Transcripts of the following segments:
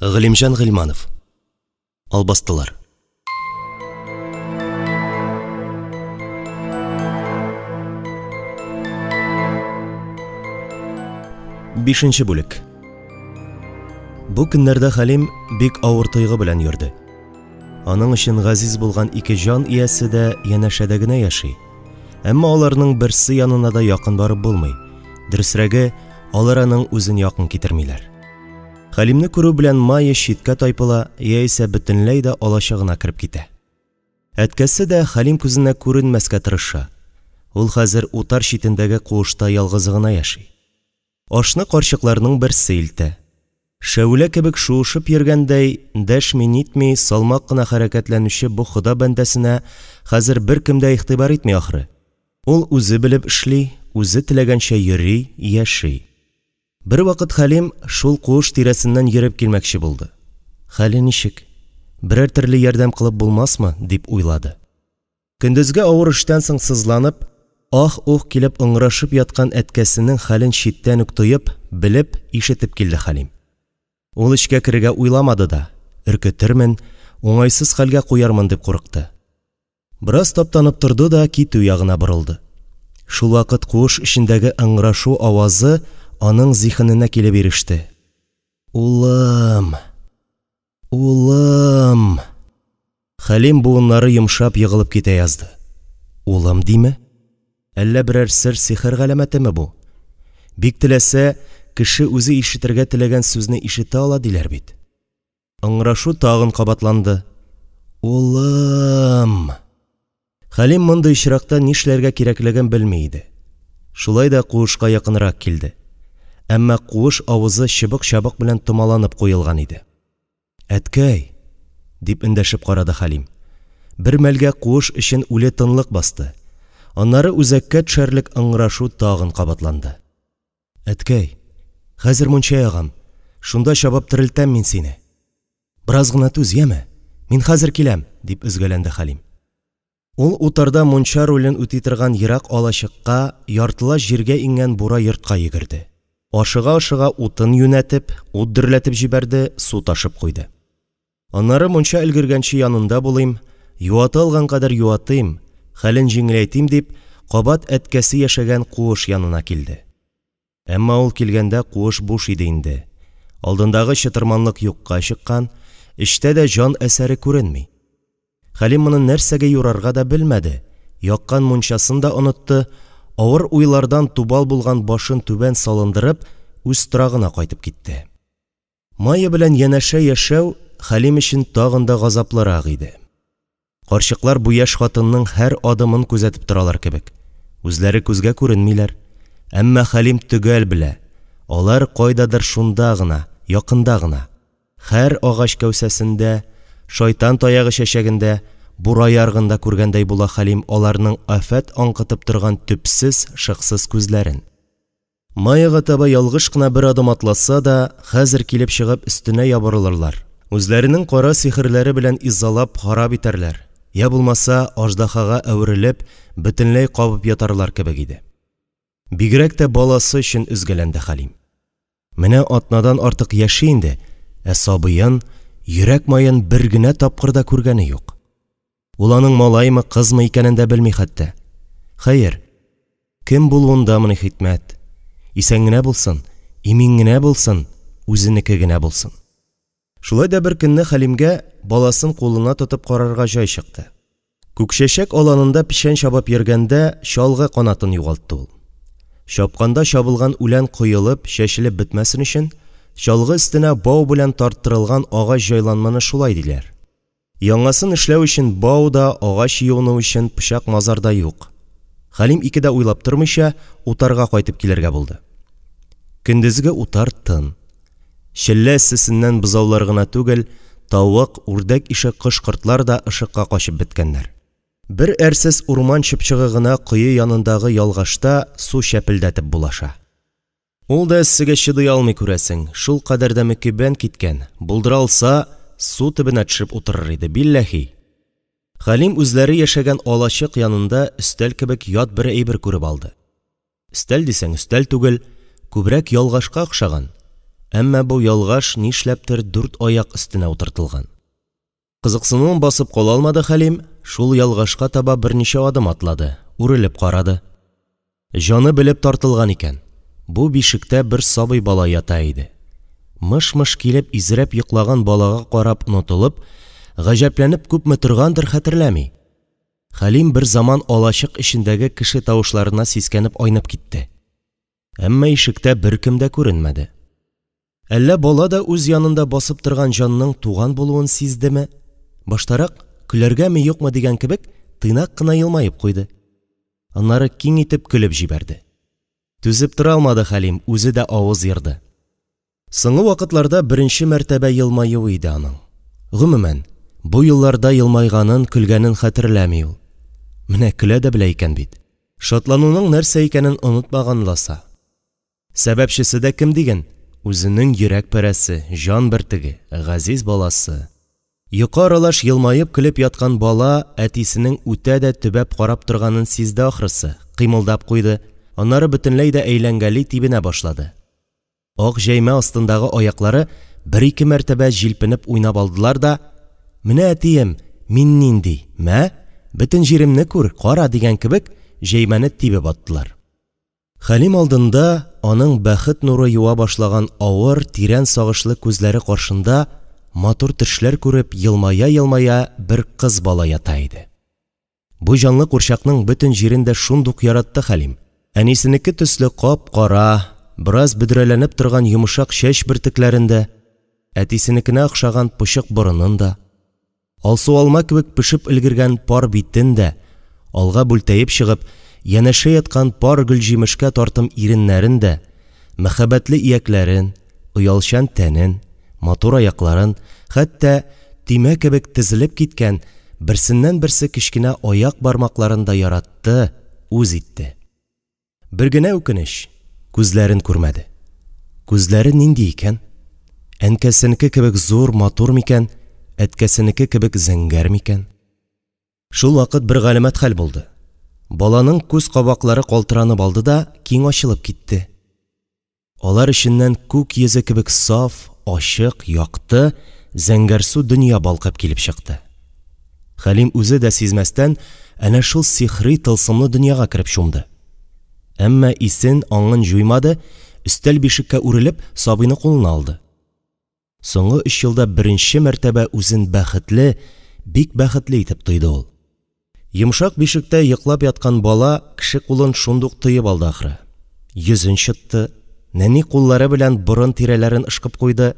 Галимҗан Гыйльманов. Албастылар. Бишенче бүлек. Бу көннәрдә Хәлим бик авыр тойгы белән йөрде. Аның өчен газиз булган ике җан иясе дә янәшәдә генә яши. Әмма аларның берсе янына да якын барып булмый. Дөресрәге, алар аның үзен якын китермиләр. Хәлимне күрү белән Майя читкә тайпыла яисә бөтенләй дә алачыгына кереп китә. Әткәсе дә Хәлим күзенә күренмәскә тырыша. Ул хәзер утар читендәге куышта ялгызы гына яши. Ашны карчыкларның берсе илтә. Шәүлә кебек шуышып йөргәндәй, дәшми-нитми, салмак кына хәрәкәтләнүче бу Хода бәндәсенә хәзер беркем дә игътибар итми, ахры. Ул үзе белеп эшли, үзе теләгәнчә йөри, яши. Бервакыт Хәлим шул куыш тирәсеннән йөреп килмәкче булды. Хәле ничек? Берәр төрле ярдәм кылып булмасмы, дип уйлады. Көндезге авыр эштән соң сызланып, ах-ух килеп ыңгырашып яткан әткәсенең хәлен читтән үк тоеп, белеп, ишетеп килде Хәлим. Ул эчкә керергә уйламады да, өркетермен, уңайсыз хәлгә куярмын дип курыкты. Бераз таптанып торды да китү ягына борылды. Шулвакыт куыш эчендәге ыңгырашу авазы аның зиһененә килеп иреште. Улым! Улым! Хәлим буыннары йомшап егылып китә язды. Улым диме? Әллә берәр сер-сихер галәмәтеме бу? Бик теләсә, кеше үзе ишетергә теләгән сүзне ишетә ала диләр бит. Ыңгырашу тагын кабатланды. Улым! Хәлим мондый очракта нишләргә кирәклеген белми иде. Шулай да куышка якынрак килде. Әмма куыш авызы чыбык-чабык белән томаланып куелган иде. Әткәй! дип эндәшеп карады Хәлим. Бер мәлгә куыш эчен үле тынлык басты. Аннары үзәккә төшәрлек ыңгырашу тагын кабатланды. Әткәй, хәзер мунча ягам, шунда чабып терелтәм мин сине. Бераз гына түз, яме? Мин хәзер киләм, дип өзгәләнде Хәлим. Ул утарда мунча ролен үти торган ерак алачыкка, яртылаш җиргә иңгән бура йортка йөгерде. Ашыга-ашыга утын юнәтеп, ут дөрләтеп җибәрде, су ташып куйды. Аннары мунча өлгергәнче янында булыйм, юата алган кадәр юатыйм, хәлен җиңеләйтим дип, кабат әткәсе яшәгән куыш янына килде. Әмма ул килгәндә куыш буш иде инде. Алдындагы чытырманлык юкка чыккан, эчтә дә җан әсәре күренми. Хәлим моны нәрсәгә юрарга да белмәде, яккан мунчасын да онытты, авыр уйлардан тубал булган башын түбән салындырып, үз торагына кайтып китте. Майя белән янәшә яшәү Хәлим өчен тагын да газаплырак иде. Карчыклар бу яшь хатынның һәр адымын күзәтеп торалар кебек. Үзләре күзгә күренмиләр. Әмма Хәлим төгәл белә, алар кайдадыр шунда гына, якында гына. Һәр агач кәүсәсендә, шайтан таягы чәчәгендә, бура ярыгында күргәндәй була Хәлим аларның афәт аңкытып торган төпсез, шыксыз күзләрен. Майяга таба ялгыш кына бер адым атласа да, хәзер килеп чыгып өстенә ябырылырлар, үзләренең кара сихерләре белән изалап харап итәрләр, йә булмаса, аждаһага әверелеп, бөтенләй кабып ятарлар кебек иде. Бигрәк тә баласы өчен өзгәләнде Хәлим. Менә атнадан артык яши инде, ә сабыен, йөрәк маен бер генә тапкыр да күргәне юк. Ул аның малаймы, кызмы икәнен дә белми хәтта. Хәер, кем булуындамыни хикмәт? Исән генә булсын, имин генә булсын, үзенеке генә булсын. Шулай да бер көнне Хәлимгә баласын кулына тотып карарга җай чыкты. Күкчәчәк аланында печән чабып йөргәндә чалгы канатын югалтты ул. Чапканда чабылган үлән коелып, чәчелеп бетмәсен өчен, чалгы өстенә бау белән тарттырылган агач җайланманы шулай диләр. Яңасын эшләү өчен бау да, агач юыну өчен пычак-мазар да юк. Хәлим ике дә уйлап тормыйча, утарга кайтып килергә булды. Көндезге утар тын. Челлә эссесеннән бозаулар гына түгел, тавык, үрдәк ише кош-кортлар да ышыкка качып беткәннәр. Бер әрсез урман чыпчыгы гына кое янындагы ялгашта су чәпелдәтеп булаша. Ул да эссегә чыдый алмый, күрәсең, шулкадәр дә мөкиббән киткән, булдыра алса, су төбенә төшеп утырыр иде, билләһи. Хәлим үзләре яшәгән алачык янында өстәл кебек ят бер әйбер күреп алды. Өстәл дисәң өстәл түгел, күбрәк ялгашка охшаган. Әмма бу ялгаш нишләптер дүрт аяк өстенә утыртылган. Кызыксынуын басып кала алмады Хәлим, шул ялгашка таба берничә адым атлады, үрелеп карады. Җаны белеп тартылган икән, бу бишектә бер сабый бала ята иде. Мыш-мыш килеп изрәп йоклаган балага карап онытылып, гаҗәпләнеп күпме торгандыр, хәтерләми. Хәлим берзаман алачык эчендәге кеше тавышларына сискәнеп айнып китте. Әмма ишектә беркем дә күренмәде. Әллә бала да үз янында басып торган җанның туган булуын сиздеме? Баштарак, көләргәме-юкмы дигән кебек, тыйнак кына елмаеп куйды. Аннары киң итеп көлеп җибәрде. Түзеп тора алмады Хәлим, үзе дә авыз ерды. Соңгы вакытларда беренче мәртәбә елмаюы иде аның. Гомумән, бу елларда елмайганын, көлгәнен хәтерләми ул. Менә көлә дә белә икән бит. Шатлануның нәрсә икәнен онытмаган ласа. Сәбәпчесе дә кем диген? Үзенең йөрәк парәсе, җан бөртеге, газиз баласы. Йокы аралаш елмаеп-көлеп яткан бала әтисенең үтә дә төбәп карап торганын сизде ахрысы, кыймылдап куйды, аннары бөтенләй дә әйләнгәли тибенә башлады. Ак җәймә астындагы аяклары бер-ике мәртәбә җилпенеп уйнап алдылар да, «Менә, әтием, мин нинди, мә, бөтен җиремне күр, кара!» дигән кебек, җәймәне тибеп аттылар. Хәлим алдында, аның бәхет нуры юа башлаган авыр, тирән сагышлы күзләре каршында матур төшләр күреп, елмая-елмая бер кыз бала ята иде. Бу җанлы курчакның бөтен җирен дә шундук яратты Хәлим. Әнисенеке төсле кап-кара, бераз бөдрәләнеп торган йомшак чәч бөртекләрен дә, әтисенекенә охшаган почык борынын да, алсу алма кебек пешеп өлгергән пар битен дә, алга бүлтәеп чыгып, янәшә яткан пар гөлҗимешкә тартым иреннәрен дә, мәхәббәтле иякләрен, оялчан тәнен, матур аякларын, хәтта төймә кебек тезелеп киткән, берсеннән-берсе кечкенә аяк бармакларын да яратты, үз итте. Бер генә үкенеч, күзләрен күрмәде. Күзләре нинди икән? Әнкәсенеке кебек зур, матур микән, әткәсенеке кебек зәңгәр микән? Шул вакыт бер галәмәт хәл булды. Баланың күз кабаклары калтыранып алды да киң ачылып китте. Алар эченнән күк йөзе кебек саф, ачык, якты, зәңгәрсу дөнья балкып килеп чыкты. Хәлим үзе дә сизмәстән әнә шул сихри тылсымлы дөньяга кереп чумды. Әмма исен, аңын җуймады, өстәл бишеккә үрелеп, сабыйны кулына алды. Соңгы өч елда беренче мәртәбә үзен бәхетле, бик бәхетле итеп тойды ул. Йомшак бишектә йоклап яткан бала кеше кулын шундук тоеп алды ахры. Йөзен чытты, нәни куллары белән борын тирәләрен ышкып куйды,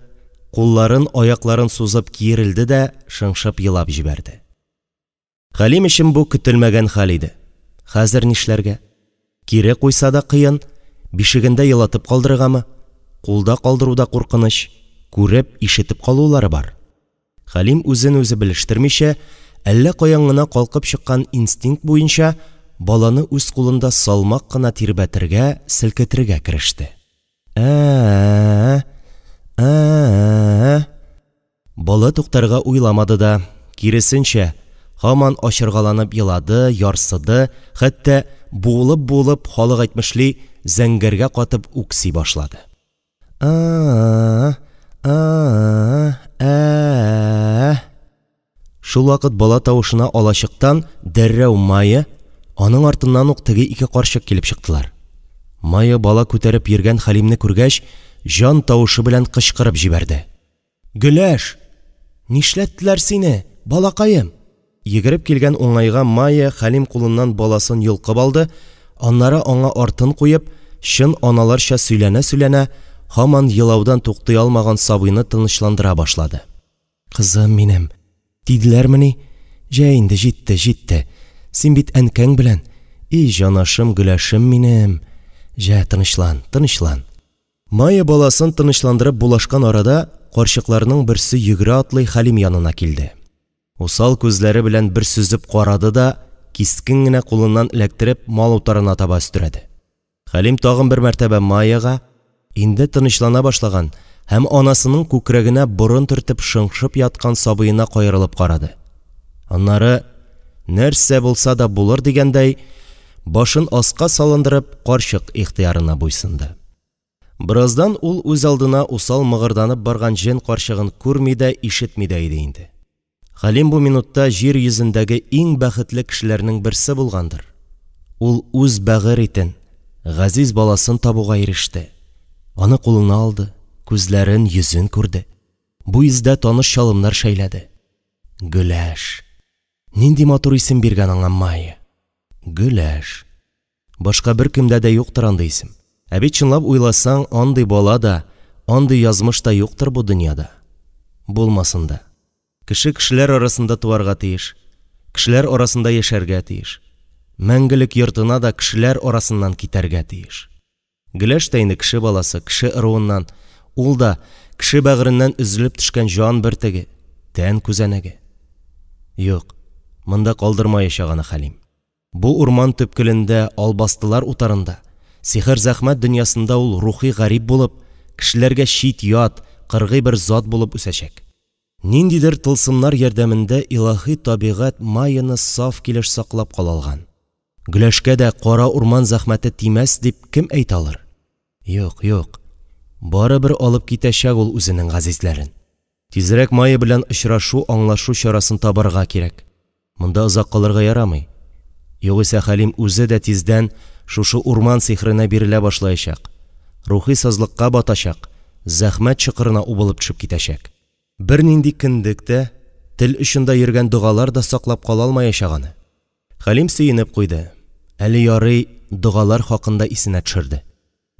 кулларын, аякларын сузып киерелде дә шыңшып елап җибәрде. Хәлим өчен бу көтелмәгән хәл иде. Хәзер нишләргә? Кире куйса да кыен, бишегендә елатып калдырыргамы? Кулда калдыру да куркыныч, күреп, ишетеп калулары бар. Хәлим үзен-үзе белештермичә, әллә каян гына калкып чыккан инстинкт буенча баланы үз кулында салмак кына тирбәтергә, селкетергә кереште. Ә-ә-ә, ә-ә-ә. Бала туктарга уйламады да, киресенчә, һаман ачыргаланып елады, ярсыды, хәтта буылып-буылып, халык әйтмешли, зәңгәргә катып үкси башлады. А-а-а, а-а-а, ә-ә-ә. Шулвакыт бала тавышына алачыктан дәррәү Майя, аның артыннан ук теге ике карчык килеп чыктылар. Майя бала күтәреп йөргән Хәлимне күргәч, җан тавышы белән кычкырып җибәрде. «Гөләш! Нишләттеләр сине, балакаем?» Йөгереп килгән уңайга Майя Хәлим кулыннан баласын йолкып алды, аннары аңа артын куеп, чын аналарча сөйләнә-сөйләнә, һаман елаудан туктый алмаган сабыйны тынычландыра башлады. «Кызым минем, тиделәрмени? Җә инде, җитте, җитте. Син бит әнкәң белән. И җанашым, гөләшем минем. Җә, тынычлан, тынычлан». Майя баласын тынычландырып булашкан арада, карчыкларның берсе йөгерә-атлый Хәлим янына килде. Усал күзләре белән бер сөзеп карады да, кискен генә кулыннан эләктереп, мал утарына таба өстерәде. Хәлим тагын бер мәртәбә Майяга, инде тынычлана башлаган һәм анасының күкрәгенә борын төртеп шыңшып яткан сабыена каерылып карады. Аннары, нәрсә булса да булыр дигәндәй, башын аска салындырып, карчык ихтыярына буйсынды. Бераздан ул үз алдына усал мыгырданып барган җен карчыгын күрми дә, ишетми дә иде инде. Хәлим бу минутта җир йөзендәге иң бәхетле кешеләрнең берсе булгандыр. Ул үз бәгырь итен, газиз баласын табуга иреште. Аны кулына алды, күзләрен, йөзен күрде. Бу йөздә таныш чалымнар шәйләде. Гөләш. Нинди матур исем биргән аңа Майя. Гөләш. Башка беркемдә дә юктыр андый исем. Ә бит чынлап уйласаң, андый бала да, андый язмыш та юктыр бу дөньяда. Булмасын да. Кеше кешеләр арасында туарга тиеш, кешеләр арасында яшәргә тиеш. Мәңгелек йортына да кешеләр арасыннан китәргә тиеш. Гөләш тә инде кеше баласы, кеше ыруыннан, ул да кеше бәгыреннән өзелеп төшкән җан бөртеге, тән күзәнәге. Юк, монда калдырмаячак аны Хәлим. Бу урман төпкелендә, албастылар утарында, сихер-зәхмәт дөньясында ул рухи гарип булып, кешеләргә чит-ят, кыргый бер зат булып үсәчәк. Ниндидер тылсымнар ярдәмендә илаһи табигать Майяны саф килеш саклап кала алган. Гөләшкә дә кара урман зәхмәте тимәс дип кем әйтә алыр? Юк, юк. Барыбер алып китәчәк ул үзенең газизләрен. Тизрәк Майя белән очрашу, аңлашу чарасын табарга кирәк. Монда озак калырга ярамый. Югыйсә Хәлим үзе дә тиздән шушы урман сихеренә бирелә башлаячак. Рухи сазлыкка батачак, зәхмәт чокырына убылып төшеп китәчәк. Бернинди кендек тә, тел очында йөргән догалар да саклап кала алмаячак аны. Хәлим сөенеп куйды. Әле ярый догалар хакында исенә төшерде.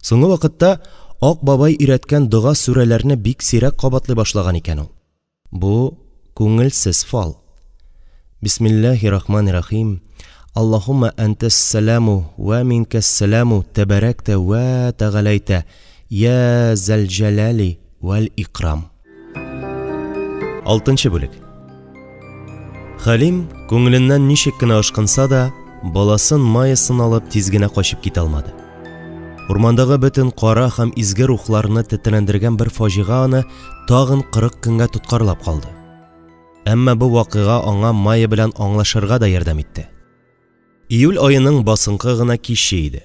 Соңгы вакытта Ак бабай өйрәткән дога сүрәләрне бик сирәк кабатлый башлаган икән ул. Бу күңелсез фал. Бисмиллаһир-рахманир-рахим. Аллаһумма антас-саламу ва минкас-саламу табаракта ва тәгаләйтә я зәл-җәлали вәл икрам. 6 бүлек. Хәлим, күңеленнән ничек кенә ашкынса да, баласын Майясын алып тиз генә качып китә алмады. Урмандагы бөтен кара һәм изге рухларны тетрәндергән бер фаҗига аны тагын 40 көнгә тоткарлап калды. Әмма бу вакыйга аңа Майя белән аңлашырга да ярдәм итте. Июль аеның басынкы гына киче иде.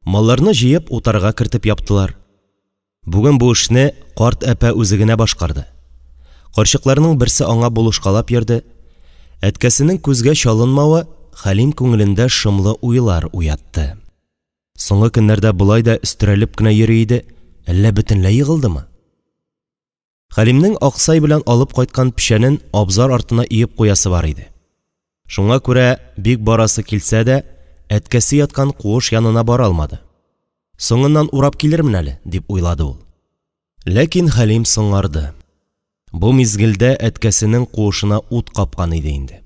Малларны җыеп утарга кертеп яптылар. Бүген бу эшне карт әпә үзе генә башкарды. Карчыкларның берсе аңа булышкалап йөрде. Әткәсенең күзгә чалынмавы Хәлим күңелендә шомлы уйлар уятты. Соңгы көннәрдә болай да өстерәлеп кенә йөри иде, әллә бөтенләй егылдымы? Хәлимнең Аксай белән алып кайткан печәнен абзар артына өеп куясы бар иде. Шуңа күрә бик барасы килсә дә, әткәсе яткан куыш янына бара алмады. Соңыннан урап килермен әле, дип уйлады ул. Ләкин Хәлим соңарды. Бу мизгелдә әткәсенең куышына ут капкан иде инде.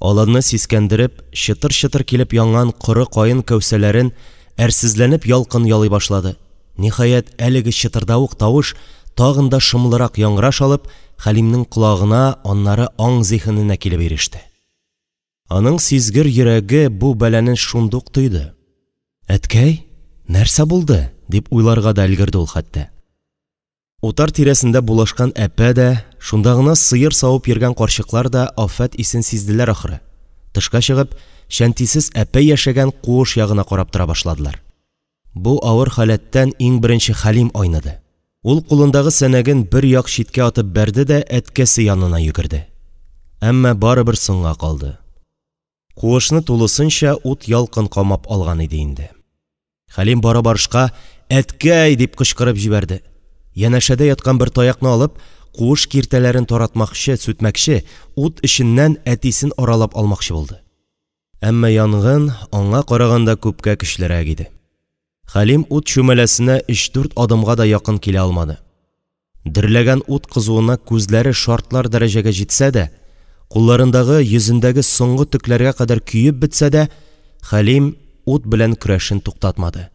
Аланны сискәндереп, чытыр-чытыр килеп янган коры каен кәүсәләрен әрсезләнеп ялкын ялый башлады. Ниһаять, әлеге чытырдавык тавыш тагын да шомлырак яңгыраш алып, Хәлимнең колагына, аннары аң зиһененә килеп иреште. Аның сизгер йөрәге бу бәлане шундук тойды. Әткәй, нәрсә булды? Дип уйларга да өлгерде ул хәтта. Утар тирәсендә булашкан әпә дә, шунда гына сыер савып йөргән карчыклар да афәт исен сизделәр ахры. Тышка чыгып, чәнтисез әпә яшәгән куыш ягына карап тора башладылар. Бу авыр халәттән иң беренче Хәлим айныды. Ул кулындагы сәнәген бер як читкә атып бәрде дә әткәсе янына йөгерде. Әмма барыбер соңга калды. Куышны тулысынча ут ялкын камап алган иде инде. Хәлим бара барышка «Әткәй!» дип кычкырып җибәрде. Янәшәдә яткан бер таякны алып, куыш киртәләрен таратмакчы, сүтмәкче, ут эченнән әтисен аралап алмакчы булды. Әмма янгын аңа караганда күпкә көчлерәк иде. Хәлим ут чүмәләсенә 3-4 адымга да якын килә алмады. Дөрләгән ут кызуына күзләре шартлар дәрәҗәгә җитсә дә, кулларындагы, йөзендәге соңгы төкләргә кадәр көеп бетсә дә, Хәлим ут белән көрәшен туктатмады.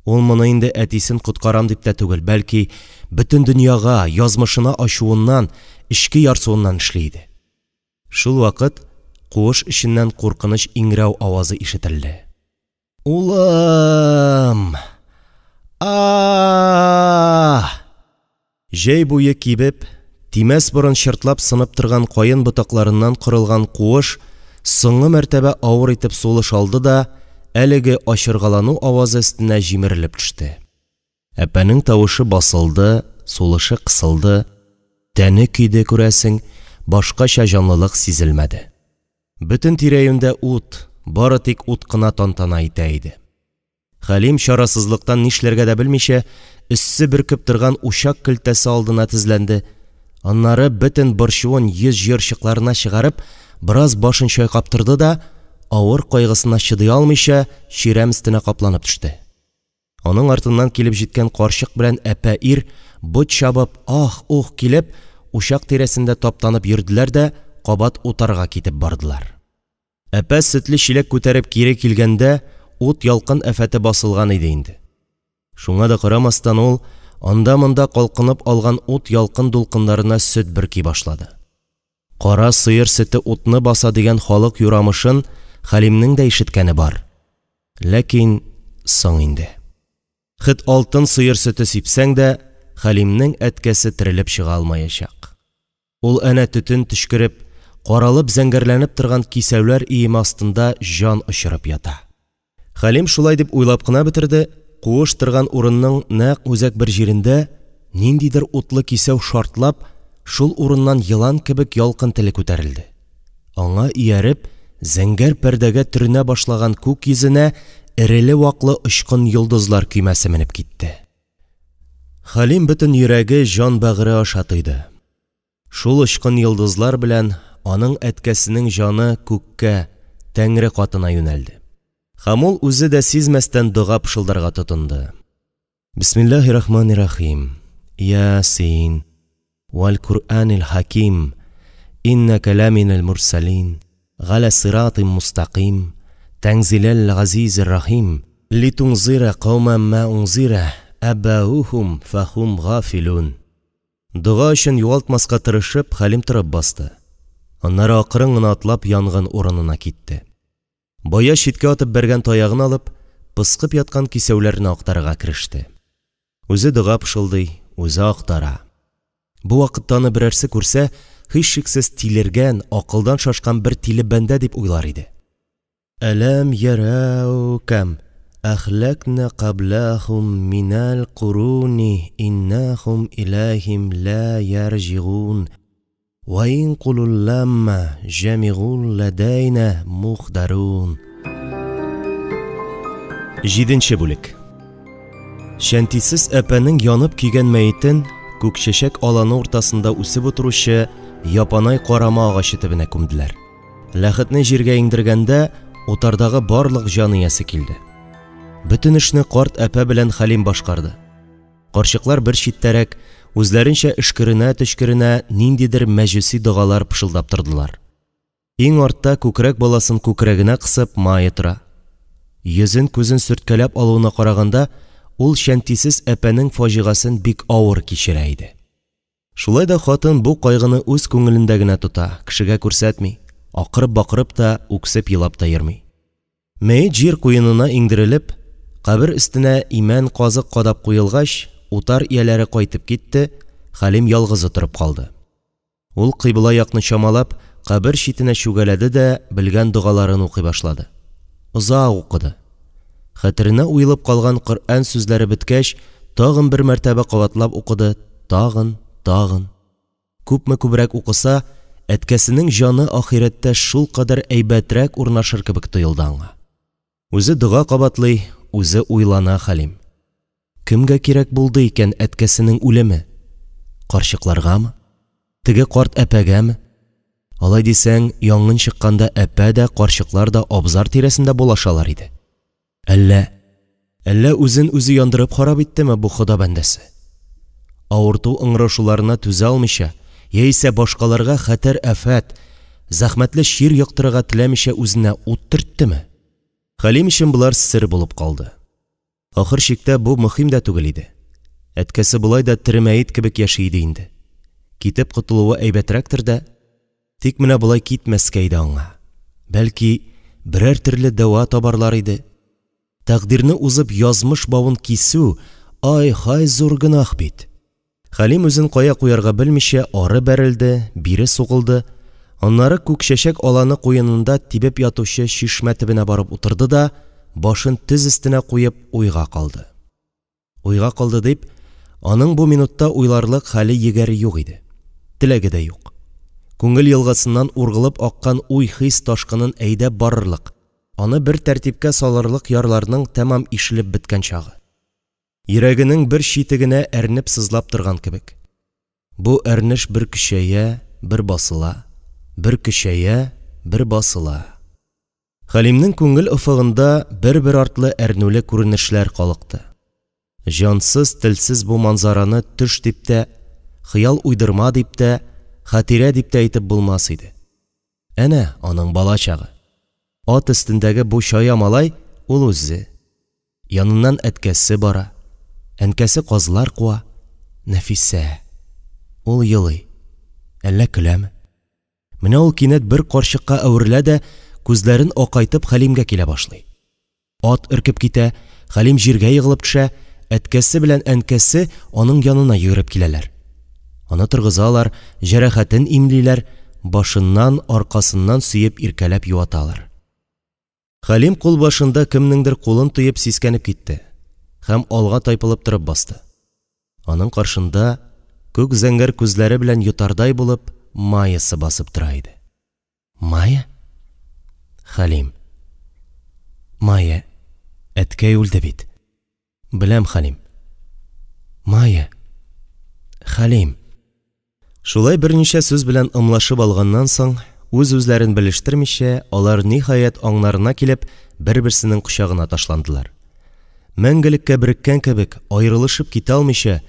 Ул моны инде әтисен коткарам дип тә түгел, бәлки бөтен дөньяга, язмышына ачуыннан, эчке ярсуыннан эшли иде. Шул вакыт куыш эченнән куркыныч иңрәү авазы ишетелде. Улым! А-а-а! Җәй буе кибеп, тимәс борын чыртлап сынып торган каен ботакларыннан корылган куыш соңгы мәртәбә авыр итеп сулыш алды да, әлеге ачыргалану авазы өстенә җимерелеп төште. Әпәнең тавышы басылды, сулышы кысылды, тәне көйде, күрәсең, башкача җанлылык сизелмәде. Бөтен тирә-юньдә ут, бары тик ут кына тантана итә иде. Хәлим, чарасызлыктан нишләргә дә белмичә, эссе бөркеп торган учак көлтәсе алдына тезләнде, аннары, бөтен борчуын йөз җыерчыкларына чыгарып, бераз башын чайкап торды да, авыр кайгысына чыдый алмыйча, чирәм өстенә капланып төште. Аның артыннан килеп җиткән карчык белән әпә ир, бот чабып, ах-ух килеп, учак тирәсендә таптанып йөрделәр дә кабат утарга китеп бардылар. Әпә сөтле чиләк күтәреп кире килгәндә, ут-ялкын афәте басылган иде инде. Шуңа да карамастан ул анда-монда калкынып алган ут-ялкын дулкыннарына сөт бөрки башлады. Кара сыер сөте утны баса дигән халык юрамышын Хәлимнең дә ишеткәне бар. Ләкин соң инде. Хет алтын сыер сөте сипсәң дә, Хәлимнең әткәсе терелеп чыга алмаячак. Ул әнә төтен төчкереп, каралып-зәңгәрләнеп торган кисәүләр өеме астында җан очырып ята. Хәлим шулай дип уйлап кына бетерде, куыш торган урынның нәкъ үзәк бер җирендә ниндидер утлы кисәү шартлап, шул урыннан елан кебек ялкын теле күтәрелде. Аңа ияреп, зәңгәр пәрдәгә төренә башлаган күк йөзенә эреле-ваклы очкын йолдызлар көймәсе менеп китте. Хәлим бөтен йөрәге, җан-бәгыре аша тойды. Шул очкын йолдызлар белән аның әткәсенең җаны күккә, Тәңре катына юнәлде. Һәм ул үзе дә сизмәстән дога пышылдарга тотынды. Бисмиллаһир-рахманир-рахим. Йа-син. Вәл-Куръанил хаким. Иннәкә ләминәл мурсалин. Галә сиратин мустаким. Тәнзиләл газизир рахим. Литуңзира каумән мә уңзира әбәухум фәхум гафилун. Дога өчен югалтмаска тырышып, Хәлим торып басты. Аннары акрын гына атлап янгын урынына китте. Бая читкә атып бәргән таягын алып, пыскып яткан кисәүләрне актарырга кереште. Үзе дога пышылдый, үзе актара. Бу вакытта аны берәрсе күрсә, һичшиксез тилергән, акылдан шашкан бер тиле бәндә дип уйлар иде. Әләм ярәү кәм әхләкнә кабләһум минәл куруни иннәһум иләйһим лә ярҗигун вә ин кулулләммә җәмигун ләдәйнә мухдарун. Җиденче бүлек. Чәнтисез әпәнең янып көйгән мәетен Күкчәчәк аланы уртасында үсеп утыручы япанай карама агачы төбенә күмделәр. Ләхетне җиргә иңдергәндә, утардагы барлык җан иясе килде. Бөтен эшне карт әпә белән Хәлим башкарды. Карчыклар бер читтәрәк, үзләренчә өшкеренә-төчкеренә, ниндидер мәҗүси догалар пышылдап тордылар. Иң артта күкрәк баласын күкрәгенә кысып Майя тора. Йөзен-күзен сөрткәләп алуына караганда, ул чәнтисез әпәнең фаҗигасен бик авыр кичерә иде. Шулай да хатын бу кайгыны үз күңелендә генә тота, кешегә күрсәтми, акырып-бакырып та, үксеп елап та йөрми. Мәет җир куенына иңдерелеп, кабер өстенә имән казык кадап куелгач, утар ияләре кайтып китте, Хәлим ялгызы торып калды. Ул кыйбла якны чамалап, кабер читенә чүгәләде дә белгән догаларын укый башлады. Озак укыды. Хәтеренә уелып калган Коръән сүзләре беткәч, тагын бер мәртәбә кабатлап укыды, тагын, тагын. Күпме күбрәк укыса, әткәсенең җаны ахирәттә шулкадәр әйбәтрәк урнашыр кебек тоелды аңа. Үзе дога кабатлый, үзе уйлана Хәлим. Кемгә кирәк булды икән әткәсенең үлеме? Карчыкларгамы? Теге карт әпәгәме? Алай дисәң, янгын чыкканда әпә дә, карчыклар да абзар тирәсендә булашалар иде. Әллә, әллә үзен үзе яндырып харап иттеме бу Хода бәндәсе? Авырту ыңгырашуларына түзә алмыйча, яисә башкаларга хәтәр афәт, зәхмәтле чир йоктырырга теләмичә үзенә ут төрттеме? Хәлим өчен болар сер булып калды. Ахыр чиктә бу мөһим дә түгел иде. Әткәсе болай да тере мәет кебек яши иде инде. Китеп котылуы әйбәтрәктер дә, тик менә болай китмәскә иде аңа. Бәлки, берәр төрле дәва табарлар иде. Тәкъдирне узып язмыш бавын кисү, ай-һай зур гөнаһ бит. Хәлим үзен кая куярга белмичә ары бәрелде, бире сугылды, аннары Күкчәчәк аланы куенында тибеп ятучы чишмә төбенә барып утырды да, башын тез өстенә куеп, уйга калды. Уйга калды дип, аның бу минутта уйларлык хәле-егәре юк иде. Теләге дә юк. Күңел елгасыннан ургылып аккан уй-хис ташкынын әйдәп барырлык, аны бер тәртипкә салырлык ярларның тәмам ишелеп беткән чагы. Йөрәгенең бер чите генә әрнеп-сызлап торган кебек. Бу әрнеш бер көчәя, бер басыла, бер көчәя, бер басыла. Хәлимнең күңел офыгында бер-бер артлы әрнүле күренешләр калыкты. Җансыз, телсез бу манзараны төш дип тә, хыял-уйдырма дип тә, хатирә дип тә әйтеп булмас иде. Әнә аның балачагы. Ат өстендәге бу чая малай ул үзе. Яныннан әткәсе бара. Әнкәсе казлар куа. Нәфисә. Ул елый. Әллә көләме? Менә ул кинәт бер карчыкка әверелә дә, күзләрен акайтып Хәлимгә килә башлый. Ат өркеп китә, Хәлим җиргә егылып төшә, әткәсе белән әнкәсе аның янына йөгереп киләләр. Аны торгызалар, җәрәхәтен имлиләр, башыннан, аркасыннан сөеп иркәләп юаталар. Хәлим кулбашында кемнеңдер кулын тоеп сискәнеп китте һәм алга тайпылып торып басты. Аның каршында күк зәңгәр күзләре белән йотардай булып Майясы басып тора иде. Майя? Хәлим. Майя, әткәй үлде бит. Беләм, Хәлим. Майя. Хәлим. Шулай берничә сүз белән ымлашып алганнан соң, үз-үзләрен белештермичә, алар ниһаять аңнарына килеп, бер-берсенең кочагына ташландылар. Мәңгелеккә береккән кебек, аерылышып китә алмыйча,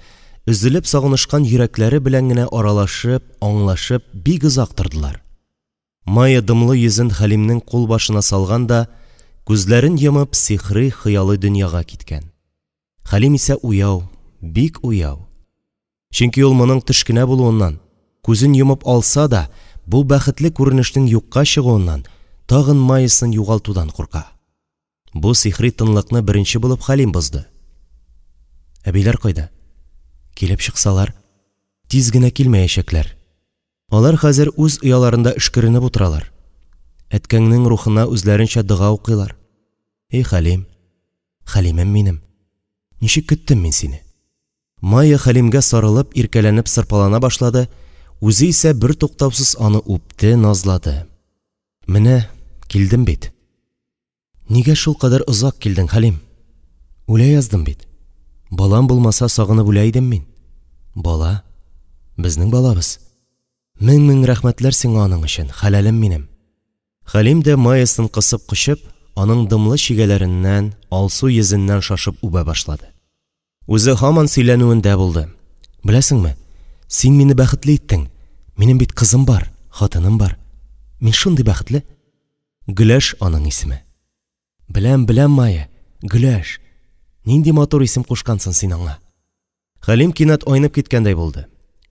өзелеп сагынышкан йөрәкләре белән генә аралашып, аңлашып бик озак тордылар. Майя дымлы йөзен Хәлимнең кулбашына салган да, күзләрен йомып, сихри хыялый дөньяга киткән. Хәлим исә уяу, бик уяу. Чөнки ул моның төш кенә булуыннан, күзен йомып алса да, бу бәхетле күренешнең юкка чыгуыннан, тагын Майясын югалтудан курка. Бу сихри тынлыкны беренче булып Хәлим бозды. Әбиләр кайда? Килеп чыксалар, тиз генә килмәячәкләр. Алар хәзер үз ояларында өшкеренеп утыралар. Әткәңнең рухына үзләренчә дога укыйлар. Эй, Хәлим, Хәлимем минем. Ничек көттем мин сине? Майя Хәлимгә сарылып, иркәләнеп сырпалана башлады, үзе исә бертуктаусыз аны үпте, назлады. Менә, килдем бит. Нигә шулкадәр озак килдең, Хәлим? Үлә яздым бит. Балам булмаса, сагынып үлә идем мин. Бала? Безнең балабыз. Мең-мең рәхмәтләр сиңа аның өчен, хәләлем минем. Хәлим дә Майясын кысып кочып, аның дымлы чигәләреннән, алсу йөзеннән шашып үбә башлады. Үзе һаман сөйләнүендә булды. Беләсеңме, син мине бәхетле иттең. Минем бит кызым бар, хатыным бар. Мин шундый бәхетле. Гөләш аның исеме. Беләм, беләм, Майя, Гөләш. Нинди матур исем кушкансың син аңа. Хәлим кинәт айнып киткәндәй булды.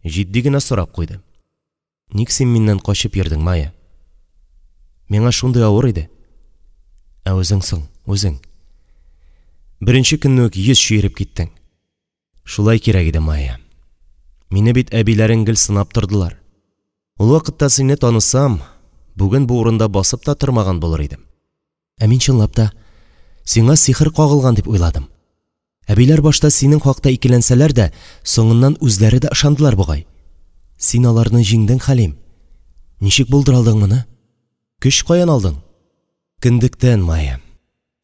Җитди генә сорап куйды. Ник син миннән качып йөрдең, Майя? Миңа шундый авыр иде. Ә үзең соң, үзең. Беренче көнне үк йөз чөереп киттең. Шулай кирәк иде, Майя. Мине бит әбиләрең гел сынап тордылар. Ул вакытта сине танысам, бүген бу урында басып та тормаган булыр идем. Ә мин чынлап та сиңа сихер кагылган дип уйладым. Әбиләр башта синең хакта икеләнсәләр дә, соңыннан үзләре дә ышандылар бугай. Син аларны җиңдең, Хәлим. Ничек булдыра алдың моны? Көч каян алдың? Кендектән, Майя.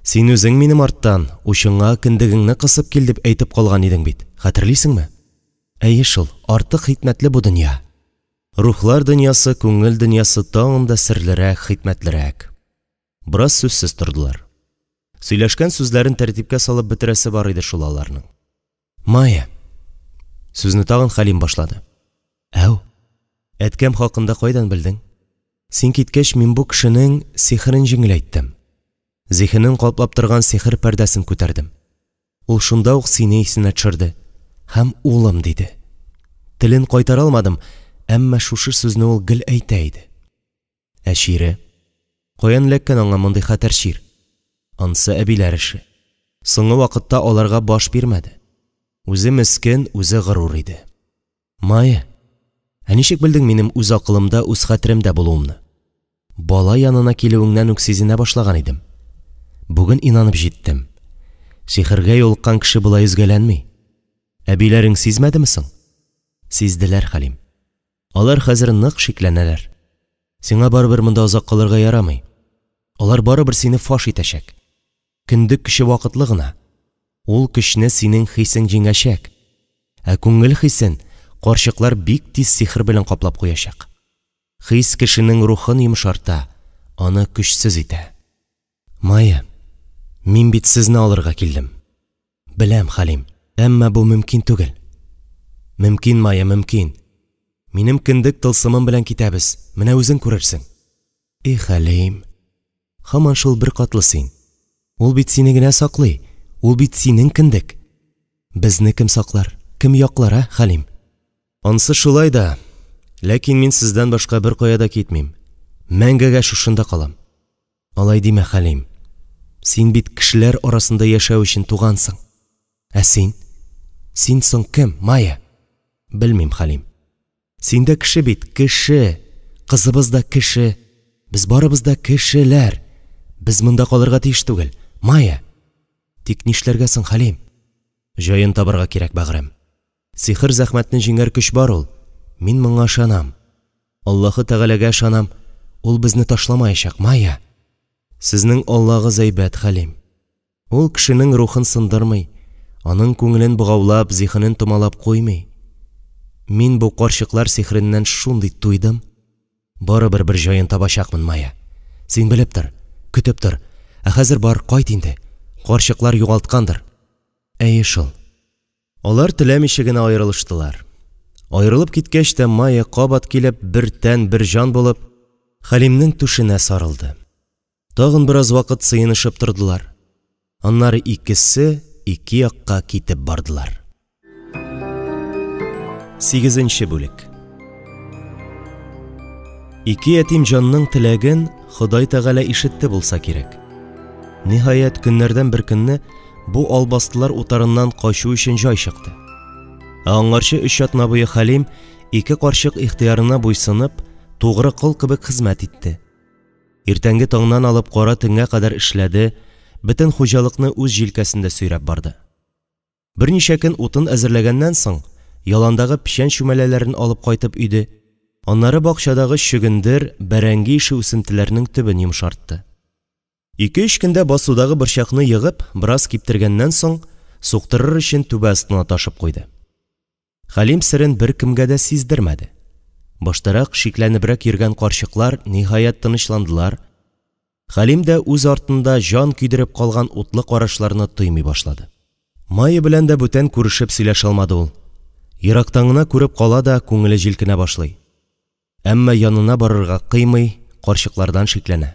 Син үзең минем арттан, учыңа кендегеңне кысып кил дип әйтеп калган идең бит, хәтерлисеңме? Әйе шул, артык хикмәтле бу дөнья. Рухлар дөньясы, күңел дөньясы тагын да серлерәк, хикмәтлерәк. Бераз сүзсез тордылар. Сөйләшкән сүзләрен тәртипкә салып бетерәсе бар иде шул аларның. Майя. Сүзне тагын Хәлим башлады. Әү. Әткәм хакында кайдан белдең? Син киткәч, мин бу кешенең сихерен җиңеләйттем. Зиһенен каплап торган сихер пәрдәсен күтәрдем. Ул шунда ук сине исенә төшерде. Һәм улым диде. Телен кайтара алмадым, әмма шушы сүзне ул гел әйтә иде. Ә чире? Каян эләккән аңа мондый хәтәр чир? Ансы әбиләр эше. Соңгы вакытта аларга баш бирмәде. Үзе мескен, үзе горур иде. Майя, ә ничек белдең минем үз акылымда, үз хәтеремдә булуымны? Бала янына килүеңнән үк сизенә башлаган идем. Бүген инанып җиттем. Сихергә юлыккан кеше болай өзгәләнми. Әбиләрең сизмәдеме соң? Сизделәр, Хәлим. Алар хәзер нык шикләнәләр. Сиңа барыбер монда озак калырга ярамый. Алар барыбер сине фаш итәчәк. Кендек көче вакытлы гына. Ул көчне синең хисең җиңәчәк. Ә күңел хисен карчыклар бик тиз сихер белән каплап куячак. Хис кешенең рухын йомшарта, аны көчсез итә. Майя, мин бит сезне алырга килдем. Беләм, Хәлим, әмма бу мөмкин түгел. Мөмкин, Майя, мөмкин. Минем кендек тылсымым белән китәбез, менә үзең күрерсең. И, Хәлим, һаман шул беркатлы син. Ул бит сине генә саклый, ул бит синең кендек. Безне кем саклар, кем яклар, ә, Хәлим? Ансы шулай да, ләкин мин сездән башка беркая да китмим. Мәңгегә шушында калам. Алай димә, Хәлим. Син бит кешеләр арасында яшәү өчен тугансың. Ә син? Син соң кем, Майя? Белмим, Хәлим. Син дә кеше бит, кеше. Кызыбыз да кеше. Без барыбыз да кешеләр. Без монда калырга тиеш түгел, Майя. Тик нишләргә соң, Хәлим? Җаен табарга кирәк, бәгърем. Сихер зәхмәтне җиңәр көч бар ул. Мин моңа ышанам. Аллаһы Тәгаләгә ышанам. Ул безне ташламаячак, Майя. Сезнең Аллагыз әйбәт, Хәлим. Ул кешенең рухын сындырмый, аның күңелен богаулап, зиһенен томалап куймый. Мин бу карчыклар сихереннән шундый туйдым. Барыбер бер җаен табачакмын, Майя. Син белеп тор, көтеп тор. Ә хәзер бар, кайт инде. Карчыклар югалткандыр. Әйе шул. Алар теләмичә генә аерылыштылар. Аерылып киткәч тә Майя кабат килеп, бер тән, бер җан булып, Хәлимнең түшенә сарылды. Тагын бераз вакыт сыенышып тордылар. Аннары икесе ике якка китеп бардылар. Сигезенче бүлек. Ике ятим җанның теләген Ходай Тәгалә ишетте булса кирәк. Ниһаять, көннәрдән бер көнне бу албастылар утарыннан качу өчен җай чыкты. Ә аңарчы өч атна буе Хәлим ике карчык ихтыярына буйсынып, тугры кол кебек хезмәт итте. Иртәнге таңнан алып кара төнгә кадәр эшләде, бөтен хуҗалыкны үз җилкәсендә сөйрәп барды. Берничә көн утын әзерләгәннән соң, яландагы печән чүмәләләрен алып кайтып өйде, аннары бакчадагы чөгендер, бәрәңге ише үсентеләрнең төбен йомшартты. Ике-өч көндә басудагы борчакны егып, бераз киптергәннән соң, суктырыр өчен түбә астына ташып куйды. Хәлим серен беркемгә дә сиздермәде. Баштарак шикләнебрәк йөргән карчыклар ниһаять тынычландылар. Хәлим дә үз артында җан көйдереп калган утлы карашларны тоймый башлады. Майя белән дә бүтән күрешеп сөйләшә алмады ул. Ерактан гына күреп кала да күңеле җилкенә башлый. Әмма янына барырга кыймый, карчыклардан шикләнә.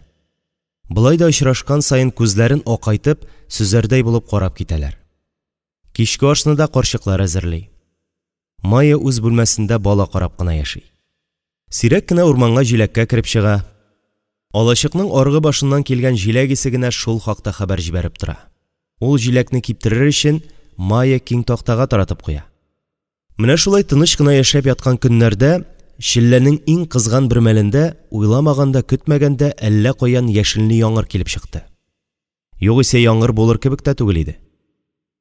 Болай да очрашкан саен күзләрен акайтып, сөзәрдәй булып карап китәләр. Кичке ашны да карчыклар әзерли. Майя үз бүлмәсендә бала карап кына яши. Сирәк кенә урманга җиләккә кереп чыга. Алачыкның аргы башыннан килгән җиләк исе генә шул хакта хәбәр җибәреп тора. Ул җиләкне киптерер өчен Майя киң тактага таратып куя. Менә шулай тыныч кына яшәп яткан көннәрдә, челләнең иң кызган бер мәлендә, уйламаганда, көтмәгәндә әллә каян яшенле яңгыр килеп чыкты. Югыйсә яңгыр булыр кебек тә түгел иде.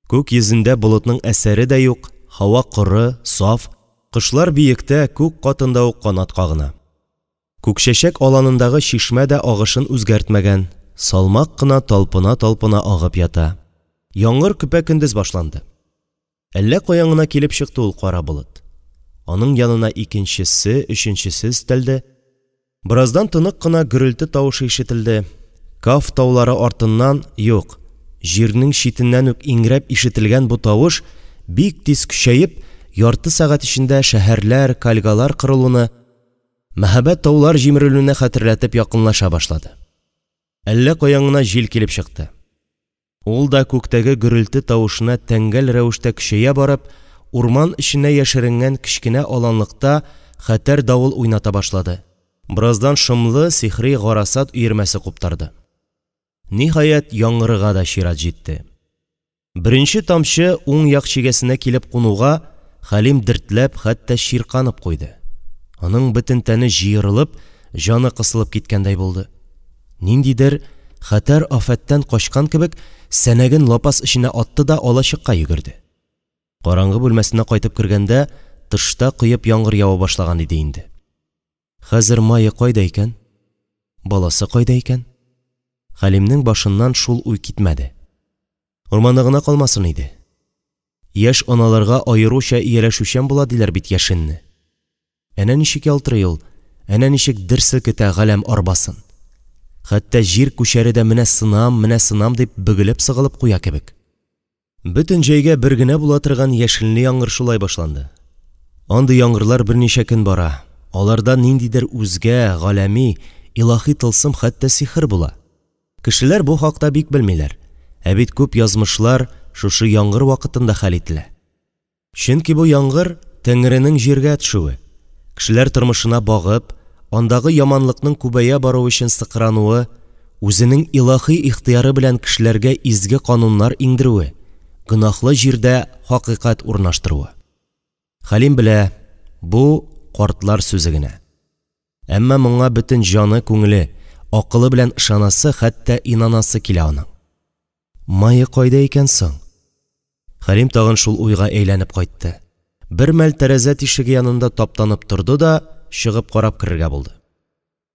Күк йөзендә болытның әсәре дә юк, һава коры, саф, кошлар биектә, күк катында ук канат кагына. Күкчәчәк аланындагы чишмә дә агышын үзгәртмәгән, салмак кына талпына-талпына агып ята. Яңгыр көпә-көндез башланды. Әллә каян гына килеп чыкты ул кара болыт. Аның янына икенчесе, өченчесе өстәлде. Бераздан тонык кына гөрелте тавышы ишетелде. Каф таулары артыннан, юк, җирнең читеннән үк иңрәп ишетелгән бу тавыш бик тиз көчәеп, ярты сәгать эчендә шәһәрләр, кальгалар кырылуны, мәһабәт таулар җимерелүне хәтерләтеп якынлаша башлады. Әллә каян гына җил килеп чыкты. Ул да күктәге гөрелте тавышына тәңгәл рәвештә көчәя барып, урман эченә яшеренгән кечкенә аланлыкта хәтәр давыл уйната башлады. Бераздан шомлы, сихри гарасат өермәсе куптарды. Ниһаять, яңгырга да чират җитте. Беренче тамчы уң як чигәсенә килеп кунуга, Хәлим дертләп, хәтта чирканып куйды. Аның бөтен тәне җыерылып, җаны кысылып киткәндәй булды. Ниндидер хәтәр афәттән качкан кебек, сәнәген лапас эченә атты да алачыкка йөгерде. Караңгы бүлмәсенә кайтып кергәндә, тышта коеп яңгыр ява башлаган иде инде. Хәзер Майя кайда икән? Баласы кайда икән? Хәлимнең башыннан шул уй китмәде. Урманда гына калмасын иде. Яшь аналарга аеруча ияләшүчән була диләр бит яшенне. Әнә ничек ялтырый ул, әнә ничек дер селкетә галәм арбасын. Хәтта җир күчәре дә менә сынам, менә сынам дип бөгелеп-сыгылып куя кебек. Бөтен җәйгә бер генә була торган яшенле яңгыр шулай башланды. Андый яңгырлар берничә көн бара. Аларда ниндидер үзгә, галәми, илаһи тылсым, хәтта сихер була. Кешеләр бу хакта бик белмиләр. Ә бит күп язмышлар шушы яңгыр вакытында хәл ителә. Чөнки бу яңгыр Тәңренең җиргә төшүе, кешеләр тормышына багып, андагы яманлыкның күбәя баруы өчен сыкрануы, үзенең илаһи ихтыяры белән кешеләргә изге кануннар иңдерүе, гөнаһлы җирдә хакыйкать урнаштыруы. Хәлим белә, бу картлар сүзе генә. Әмма моңа бөтен җаны, күңеле, акылы белән ышанасы, хәтта инанасы килә аның. Майя кайда икән соң? Хәлим тагын шул уйга әйләнеп кайтты. Бер мәл тәрәзә тишеге янында таптанып торды да, чыгып карап керергә булды.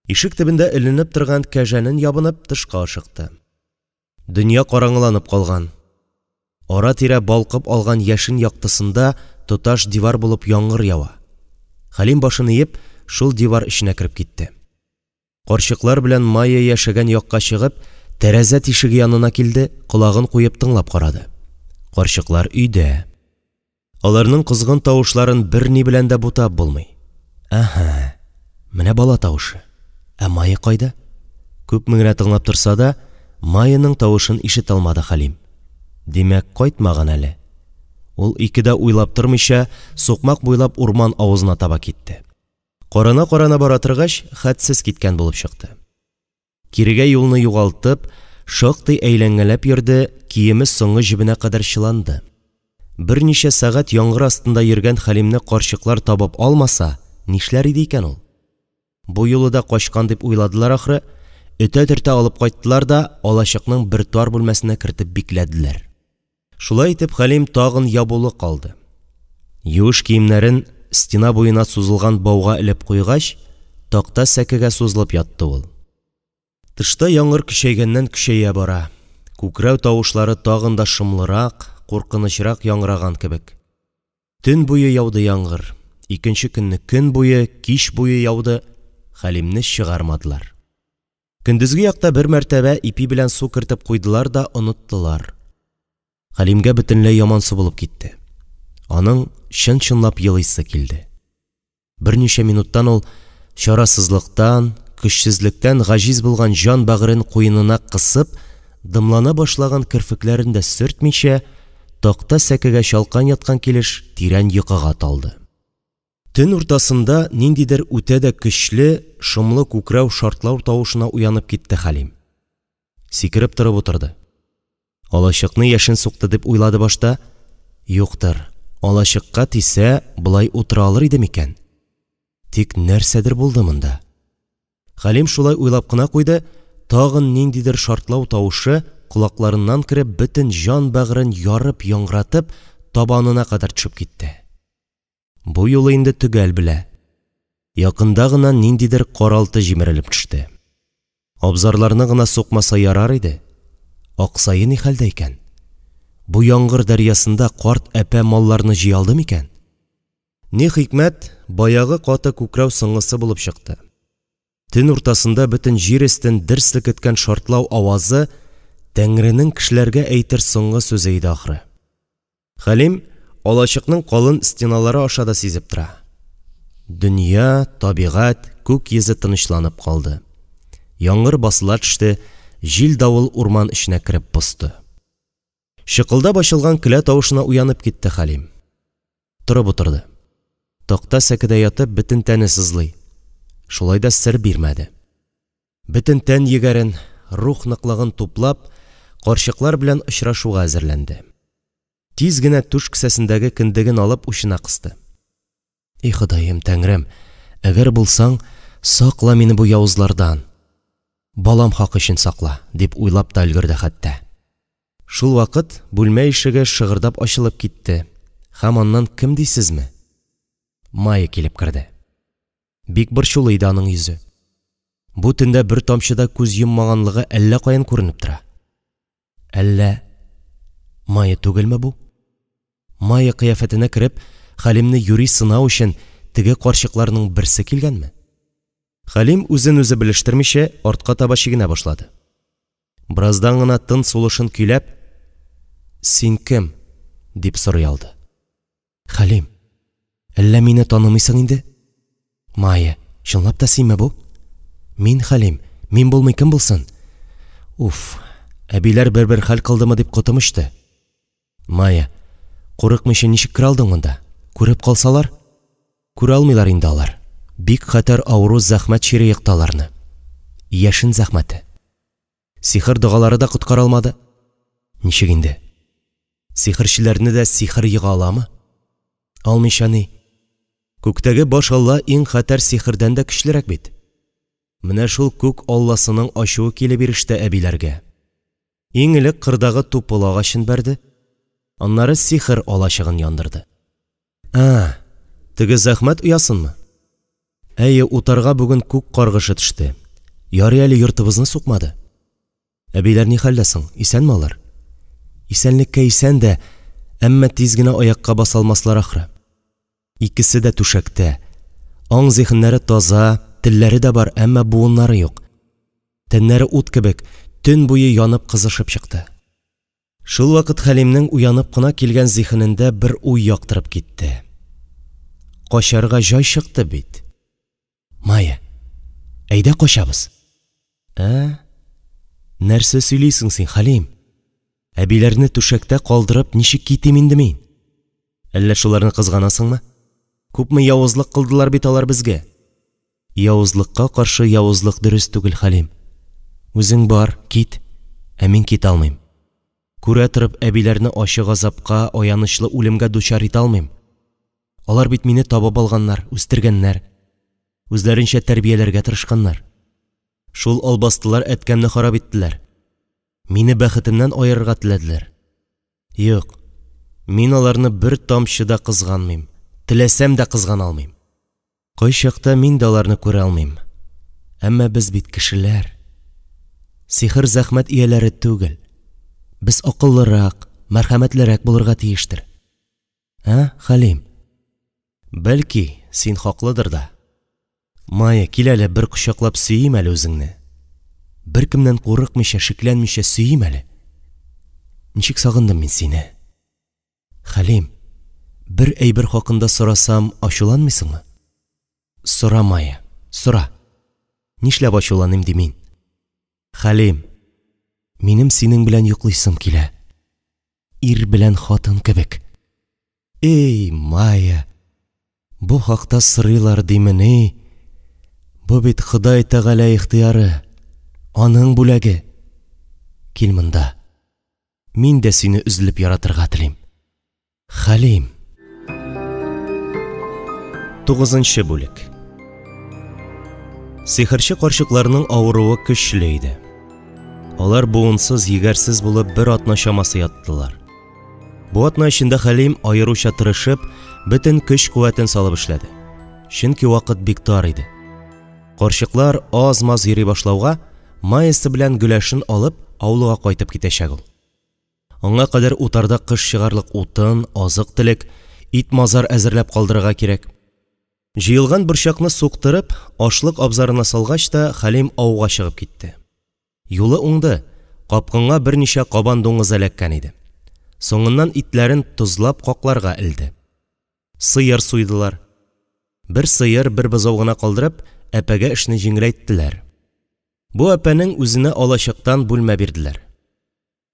Ишек төбендә эленеп торган кәжәнен ябынып, тышка ашыкты. Дөнья караңгыланып калган. Ара-тирә балкып алган яшен яктысында тоташ дивар булып яңгыр ява. Хәлим башын иеп, шул дивар эченә кереп китте. Карчыклар белән Майя яшәгән якка чыгып, тәрәзә тишеге янына килде, колагын куеп тыңлап карады. Карчыклар өйдә. Аларның кызгын тавышларын берни белән дә бутап булмый. Әһә, менә бала тавышы. Ә Майя кайда? Күпме генә тыңлап торса да, Майяның тавышын ишетә алмады Хәлим. Димәк, кайтмаган әле. Ул ике дә уйлап тормыйча, сукмак буйлап урман авызына таба китте. Карана-карана бара торгач, хәтсез киткән булып чыкты. Кирегә юлны югалтып, шактый әйләнгәләп йөрде, киеме соңгы җебенә кадәр чыланды. Берничә сәгать яңгыр астында йөргән Хәлимне карчыклар табып алмаса, нишләр иде икән ул? Бу юлы да качкан дип уйладылар ахры, өтә-төртә алып кайттылар да алачыкның бер тар бүлмәсенә кертеп бикләделәр. Шулай итеп Хәлим тагын ябулы калды. Юеш киемнәрен стена буена сузылган бауга элеп куйгач, такта сәкегә сузылып ятты ул. Тышта яңгыр көчәйгәннән көчәя бара. Күкрәү тавышлары тагын да шомлырак, куркынычрак яңгыраган кебек. Төн буе яуды яңгыр. Икенче көнне көн буе, кич буе яуды. Хәлимне чыгармадылар. Көндезге якта бер мәртәбә ипи белән су кертеп куйдылар да оныттылар. Хәлимгә бөтенләй ямансу булып китте. Аның чын-чынлап елыйсы килде. Берничә минуттан ул чарасызлыктан, көчсезлектән гаҗиз булган җан бәгырен куенына кысып, дымлана башлаган керфекләрен дә сөртмичә, такта сәкегә чалкан яткан килеш тирән йокыга талды. Төн уртасында ниндидер үтә дә көчле, шомлы күкрәү шартлау тавышына уянып китте Хәлим. Сикереп торып утырды. Алачыкны яшен сукты дип уйлады башта. Юктыр, алачыкка тисә, болай утыра алыр иде микән? Тик нәрсәдер булды монда. Хәлим шулай уйлап кына куйды, тагын ниндидер шартлау тавышы колакларыннан кереп, бөтен җан бәгырен ярып, яңгыратып, табанына кадәр төшеп китте. Бу юлы инде төгәл белә. Якында гына ниндидер каралты җимерелеп төште. Абзарларны гына сукмаса ярар иде. Аксае ни хәлдә икән? Бу яңгыр дәрьясында карт әпә малларны җыя алды микән? Ни хикмәт, баягы каты күкрәү соңгысы булып чыкты. Төн уртасында бөтен җир өстен дер селкеткән шартлау авазы Тәңренең кешеләргә әйтер соңгы сүзе иде ахры. Хәлим алачыкның калын стеналары аша да сизеп тора. Дөнья, табигать, күк йөзе тынычланып калды. Яңгыр басыла төште, җил-давыл урман эченә кереп посты. Чыкылдап ачылган келә тавышына уянып китте Хәлим. Торып утырды. Такта сәкедә ятып, бөтен тәне сызлый. Шулай да сер бирмәде. Бөтен тән егәрен, рух ныклыгын туплап, карчыклар белән очрашуга әзерләнде. Тиз генә түш кесәсендәге кендеген алып учына кысты. И Ходаем, Тәңрем, әгәр булсаң, сакла мине бу явызлардан. Балам хакы өчен сакла, дип уйлап та өлгерде хәтта. Шул вакыт бүлмә ишеге шыгырдап ачылып китте. Һәм аннан кем дисезме? Майя килеп керде. Бик борчулы иде аның йөзе. Бу төндә бер тамчы да күз йоммаганлыгы әллә каян күренеп тора. Әллә Майя түгелме бу? Майя кыяфәтенә кереп, Хәлимне юри сынау өчен теге карчыкларның берсе килгәнме? Хәлим үзен-үзе белештермичә, артка таба чигенә башлады. Бераздан гына тын сулышын көйләп, «Син кем?» дип сорый алды. «Хәлим, әллә мине танымыйсың инде?» «Майя, чынлап та синме бу?» «Мин, Хәлим, мин булмый кем булсын?» «Уф, әбиләр бер-бер хәл кылдымы дип котым очты». «Майя, курыкмыйча ничек керә алдың монда? Күреп калсалар?» «Күрә алмыйлар инде алар. Бик хәтәр авыру зәхмәт чире екты аларны. Яшен зәхмәте. Сихер догалары да коткара алмады». «Ничек инде? Сихерчеләрне дә сихер ега аламы?» «Алмыйча ни? Күктәге баш алла иң хәтәр сихердән дә көчлерәк бит. Менә шул күк алласының ачуы килеп иреште әбиләргә. Иң элек кырдагы тупыл агачын бәрде, аннары сихер алачыгын яндырды». «Ә, теге зәхмәт оясынмы?» «Әйе, утарга бүген күк каргышы төште. Ярый әле йортыбызны сукмады». «Әбиләр ни хәлдә соң, исәнме алар?» «Исәнлеккә исән дә, әмма тиз генә аякка баса алмаслар ахры. Икесе дә түшәктә. Аң-зиһеннәре таза, телләре дә бар, әмма буыннары юк. Тәннәре ут кебек, төн буе янып кызышып чыкты». Шулвакыт Хәлимнең уянып кына килгән зиһенендә бер уй яктырып китте. Качарга җай чыкты бит. «Майя, әйдә качабыз». «Ә? Нәрсә сөйлисең син, Хәлим? Әбиләрне түшәктә калдырып ничек китим инде мин? Әллә шуларны кызганасыңмы? Күпме явызлык кылдылар бит алар безгә». «Явызлыкка каршы явызлык дөрес түгел, Хәлим. Үзең бар, кит, ә мин китә алмыйм. Күрә торып әбиләрне ачы газапка, аянычлы үлемгә дучар итә алмыйм. Алар бит мине табып алганнар, үстергәннәр. Үзләренчә тәрбияләргә тырышканнар. Шул албастылар әткәмне харап иттеләр. Мине бәхетемнән аерырга теләделәр. Юк, мин аларны бер тамчы да кызганмыйм, теләсәм дә кызгана алмыйм. Кайчакта мин дә аларны күрә алмыйм. Әмма без бит кешеләр. Сихер-зәхмәт ияләре түгел. Без акыллырак, мәрхәмәтлерәк булырга тиештер. Ә, Хәлим? Бәлки, син хаклыдыр да. Майя, кил әле, бер кочаклап сөйим әле үзеңне. Беркемнән курыкмыйча, шикләнмичә сөйим әле. Ничек сагындым мин сине. Хәлим, бер әйбер хакында сорасам, ачуланмыйсыңмы? Сора, Майя, сора. Нишләп ачуланыйм ди мин? Хәлим, минем синең белән йоклыйсым килә. Ир белән хатын кебек. Эй, Майя, бу хакта сорыйлар димени? Бу бит Ходай Тәгалә ихтыяры, аның бүләге. Кил монда. Мин дә сине өзелеп яратырга телим. Хәлим. 9 бүлек. Сихерче карчыкларның авыруы көчле иде. Алар буынсыз, егәрсез булып бер атна чамасы яттылар. Бу атна эчендә Хәлим аеруча тырышып, бөтен көч-куәтен салып эшләде. Чөнки вакыт бик тар иде. Карчыклар аз-маз йөри башлауга, Майясы белән Гөләшен алып, авылга кайтып китәчәк ул. Аңа кадәр утарда кыш чыгарлык утын, азык-төлек, ит-мазар әзерләп калдырырга кирәк. Җыелган борчакны суктырып, ашлык абзарына салгач та Хәлим ауга чыгып китте. Юлы уңды, капкынга берничә кабан дуңгызы эләккән иде. Соңыннан итләрен тозлап какларга элде. Сыер суйдылар. Бер сыер, бер бозау гына калдырып, әпәгә эшне җиңеләйттеләр. Бу әпәнең үзенә алачыктан бүлмә бирделәр.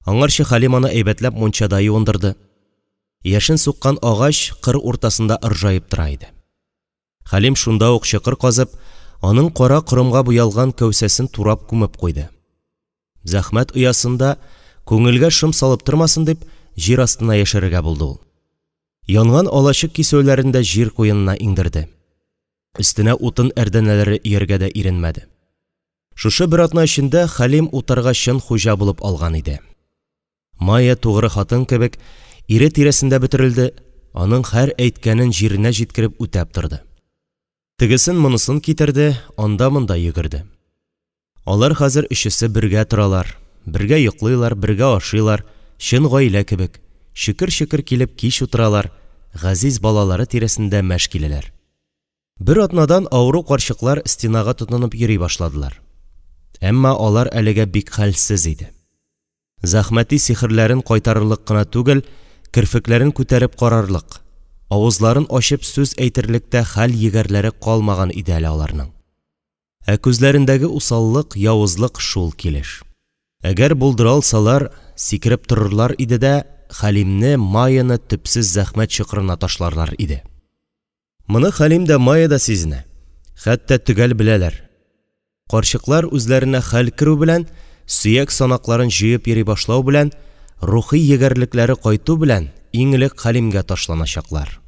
Аңарчы Хәлим аны әйбәтләп мунчада юындырды. Яшен суккан агач кыр уртасында ыржаеп тора иде. Хәлим шунда ук чокыр казып, аның кара корымга буялган кәүсәсен турап күмеп куйды. Зәхмәт оясында күңелгә шом салып тормасын дип, җир астына яшерергә булды ул. Янган алачык кисәүләрен дә җир куенына иңдерде. Өстенә утын әрдәнәләре өяргә дә иренмәде. Шушы бер атна эчендә Хәлим утарга чын хуҗа булып алган иде. Майя тугры хатын кебек ире тирәсендә бөтерелде, аның һәр әйткәнен җиренә җиткереп үтәп торды. Тегесен-монысын китерде, анда-монда йөгерде. Алар хәзер өчесе бергә торалар, бергә йоклыйлар, бергә ашыйлар, чын гаилә кебек, чөкер-чөкер килеп кич утыралар, газиз балалары тирәсендә мәш киләләр. Бер атнадан авыру карчыклар стенага тотынып йөри башладылар. Әмма алар әлегә бик хәлсез иде. Зәхмәти сихерләрен кайтарырлык кына түгел, керфекләрен күтәреп карарлык, авызларын ачып сүз әйтерлек тә хәл-егәрләре калмаган иде әле аларның. Ә күзләрендәге усаллык, явызлык шул килеш. Әгәр булдыра алсалар, сикереп торырлар иде дә Хәлимне, Майяны төпсез зәхмәт чокырына ташларлар иде. Моны Хәлим дә, Майя да сизенә, хәтта төгәл беләләр. Карчыклар үзләренә хәл керү белән, сөяк-санакларын җыеп йөри башлау белән, рухи егәрлекләре кайту белән иң элек Хәлимгә ташланачаклар.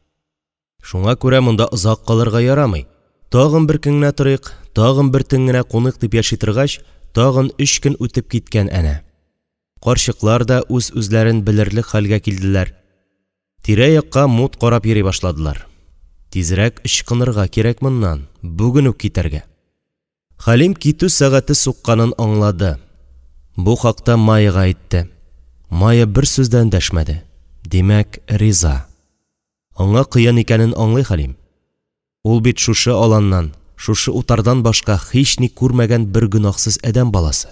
Шуңа күрә монда озак калырга ярамый. Тагын бер көн генә торыйк, тагын бер төн генә куныйк дип яши торгач, тагын 3 көн үтеп киткән әнә. Карчыклар да үз-үзләрен белерлек хәлгә килделәр. Тирә-якка мут карап йөри башладылар. Тизрәк ычкынырга кирәк моннан, бүген үк китәргә. Хәлим китү сәгате сукканын аңлады. Бу хакта Майяга әйтте. Майя бер сүз дә эндәшмәде. Димәк, риза. Аңа кыен икәнен аңлый Хәлим. Ул бит шушы аланнан, шушы утардан башка һични күрмәгән бер гөнаһсыз адәм баласы.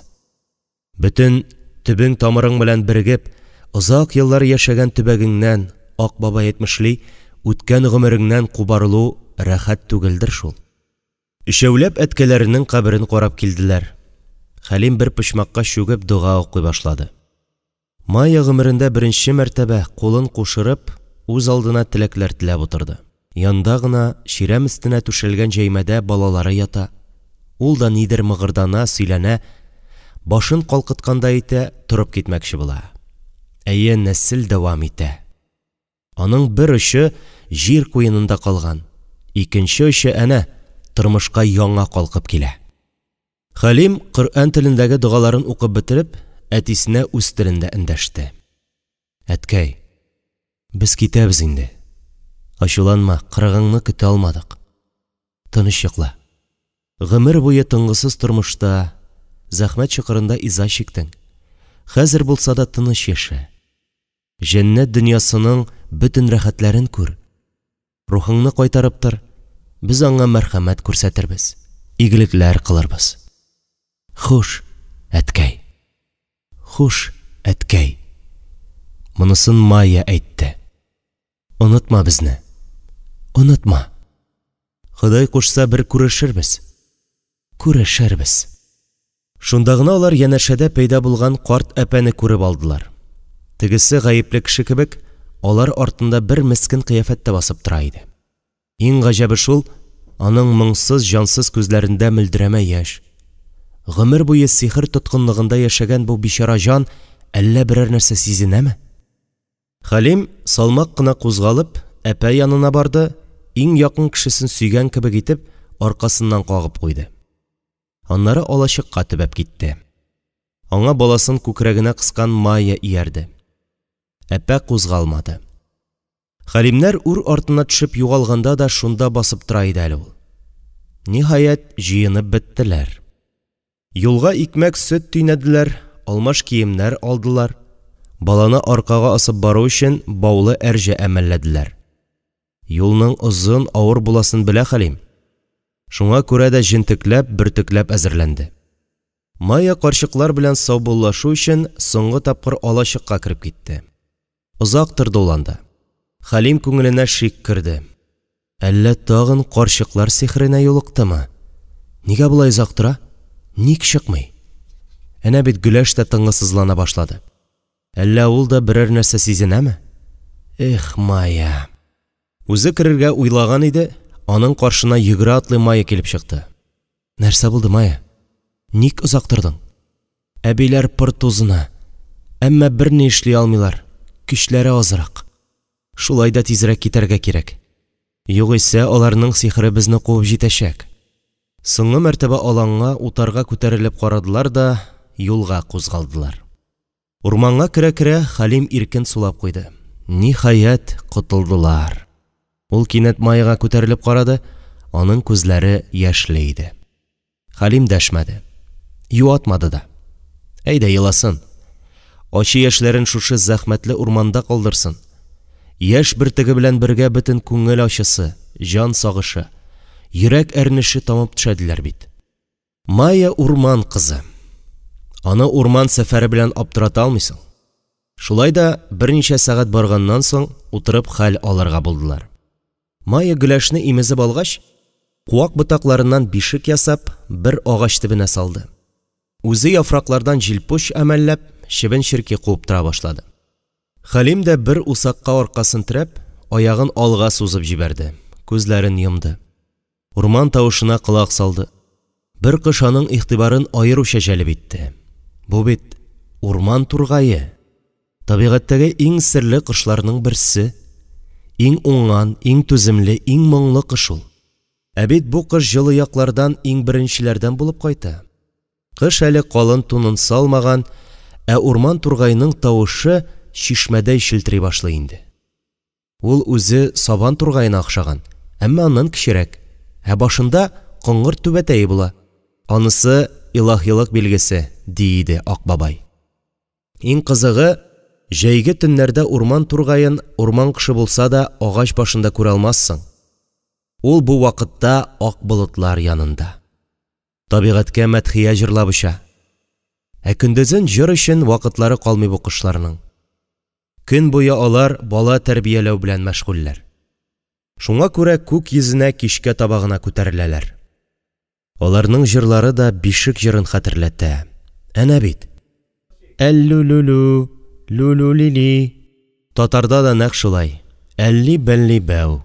Бөтен төбең тамырың белән берегеп, озак еллар яшәгән төбәгеңнән, Ак бабай әйтмешли, үткән гомереңнән кубарылу рәхәт түгелдер шул. Өчәүләп әткәләренең каберен карап килделәр. Хәлим бер почмакка чүгеп дога укый башлады. Майя гомерендә беренче мәртәбә кулын кушырып, үз алдына теләкләр теләп утырды. Янда гына, чирәм өстенә түшәлгән җәймәдә балалары ята. Ул да нидер мыгырдана, сөйләнә, башын калкыткандай итә, торып китмәкче була. Әйе, нәсел дәвам итә. Аның бер очы җир куенында калган, икенче очы әнә, тормышка яңа калкып килә. Хәлим, Коръән телендәге догаларын укып бетереп, әтисенә үз телендә эндәште. Әткәй, без китәбез инде. Ачуланма, кырыгыңны көтә алмадык. Тыныч йокла. Гомер буе тынгысыз тормышта, зәхмәт чокырында иза чиктең. Хәзер булса да тыныч яшә. Җәннәт дөньясының бөтен рәхәтләрен күр. Рухыңны кайтарып тор, без аңа мәрхәмәт күрсәтербез, игелекләр кылырбыз. Хуш, әткәй. Хуш, әткәй. Монысын Майя әйтте. Онытма безне. Онытма. Ходай кушса, бер күрешербез. Күрешербез. Шунда гына алар янәшәдә пәйда булган карт әпәне күреп алдылар. Тегесе гаепле кеше кебек, алар артында бер мескен кыяфәттә басып тора иде. Иң гаҗәбе шул, аның моңсыз, җансыз күзләрендә мөлдерәмә яшь. Гомер буе сихер тоткынлыгында яшәгән бу бичара җан әллә берәр нәрсә сизенәме? Хәлим, салмак кына кузгалып, әпә янына барды, иң якын кешесен сөйгән кебек итеп, аркасыннан кагып куйды. Аннары алачыкка төбәп китте. Аңа баласын күкрәгенә кыскан Майя иярде. Әпә кузгалмады. Хәлимнәр үр артына төшеп югалганда да шунда басып тора иде әле ул. Ниһаять, җыенып беттеләр. Юлга икмәк-сөт төйнәделәр, алмаш киемнәр алдылар. Баланы аркага асып бару өчен баулы әрҗә әмәлләделәр. Юлның озын, авыр буласын белә Хәлим. Шуңа күрә дә җентекләп, бөртекләп әзерләнде. Майя карчыклар белән саубуллашу өчен соңгы тапкыр алачыкка кереп китте. Озак торды ул анда. Хәлим күңеленә шик керде. Әллә тагын карчыклар сихеренә юлыктымы? Нигә болай озак тора? Ник чыкмый? Әнә бит Гөләш тә тынгысызлана башлады. Әллә ул да берәр нәрсә сизенәме? Эх, Майя! Үзе керергә уйлаган иде, аның каршына йөгерә атлый Майя килеп чыкты. Нәрсә булды, Майя? Ник озак тордың? Әбиләр пыр тузына. Әмма берни эшли алмыйлар, көчләре азрак. Шулай да тизрәк китәргә кирәк. Югыйсә аларның сихере безне куып җитәчәк. Соңгы мәртәбә аланга, утарга күтәрелеп карадылар да юлга кузгалдылар. Урманга керә-керә Хәлим иркен сулап куйды. Ниһаять, котылдылар. Ул кинәт Майяга күтәрелеп карады, аның күзләре яшьле иде. Хәлим дәшмәде. Юатмады да. Әйдә, еласын. Ачы яшьләрен шушы зәхмәтле урманда калдырсын. Яшь бөртеге белән бергә бөтен күңел ачысы, җан сагышы, йөрәк әрнеше тамып төшә диләр бит. Майя урман кызы. Аны урман сәфәре белән аптырата алмыйсың. Шулай да, берничә сәгать барганнан соң, утырып хәл алырга булдылар. Майя Гөләшне имезеп алгач, куак ботакларыннан бишек ясап, бер агач төбенә салды. Үзе яфраклардан җилпуч әмәлләп, чебен-черки куып тора башлады. Хәлим дә бер усакка аркасын терәп, аягын алга сузып җибәрде, күзләрен йомды. Урман тавышына колак салды. Бер кош аның игътибарын аеруча җәлеп итте. Бу бит урман тургае! Табигатьтәге иң серле кошларның берсе. Иң уңган, иң түземле, иң моңлы кош ул. Ә бит бу кош җылы яклардан иң беренчеләрдән булып кайта. Кыш әле калын тунын салмаган, ә урман тургаеның тавышы чишмәдәй челтери башлый инде. Ул үзе сабан тургаена охшаган, әмма аннан кечерәк. Ә башында коңгырт түбәтәе була. Анысы илаһилык билгесе, ди иде Ак бабай. Иң кызыгы, җәйге төннәрдә урман тургаен, урман кошы булса да, агач башында күрә алмассың. Ул бу вакытта ак болытлар янында. Табигатькә мәдхия җырлап оча. Ә көндезен җыр өчен вакытлары калмый бу кошларның. Көн буе алар бала тәрбияләү белән мәшгульләр. Шуңа күрә күк йөзенә кичкә таба гына күтәреләләр. Аларның җырлары да бишек җырын хәтерләтә. Әнә бит. Әллү-лү-лү, лү-лү-ли-ли. Татарда да нәкъ шулай. Әлли-бәлли-бәү.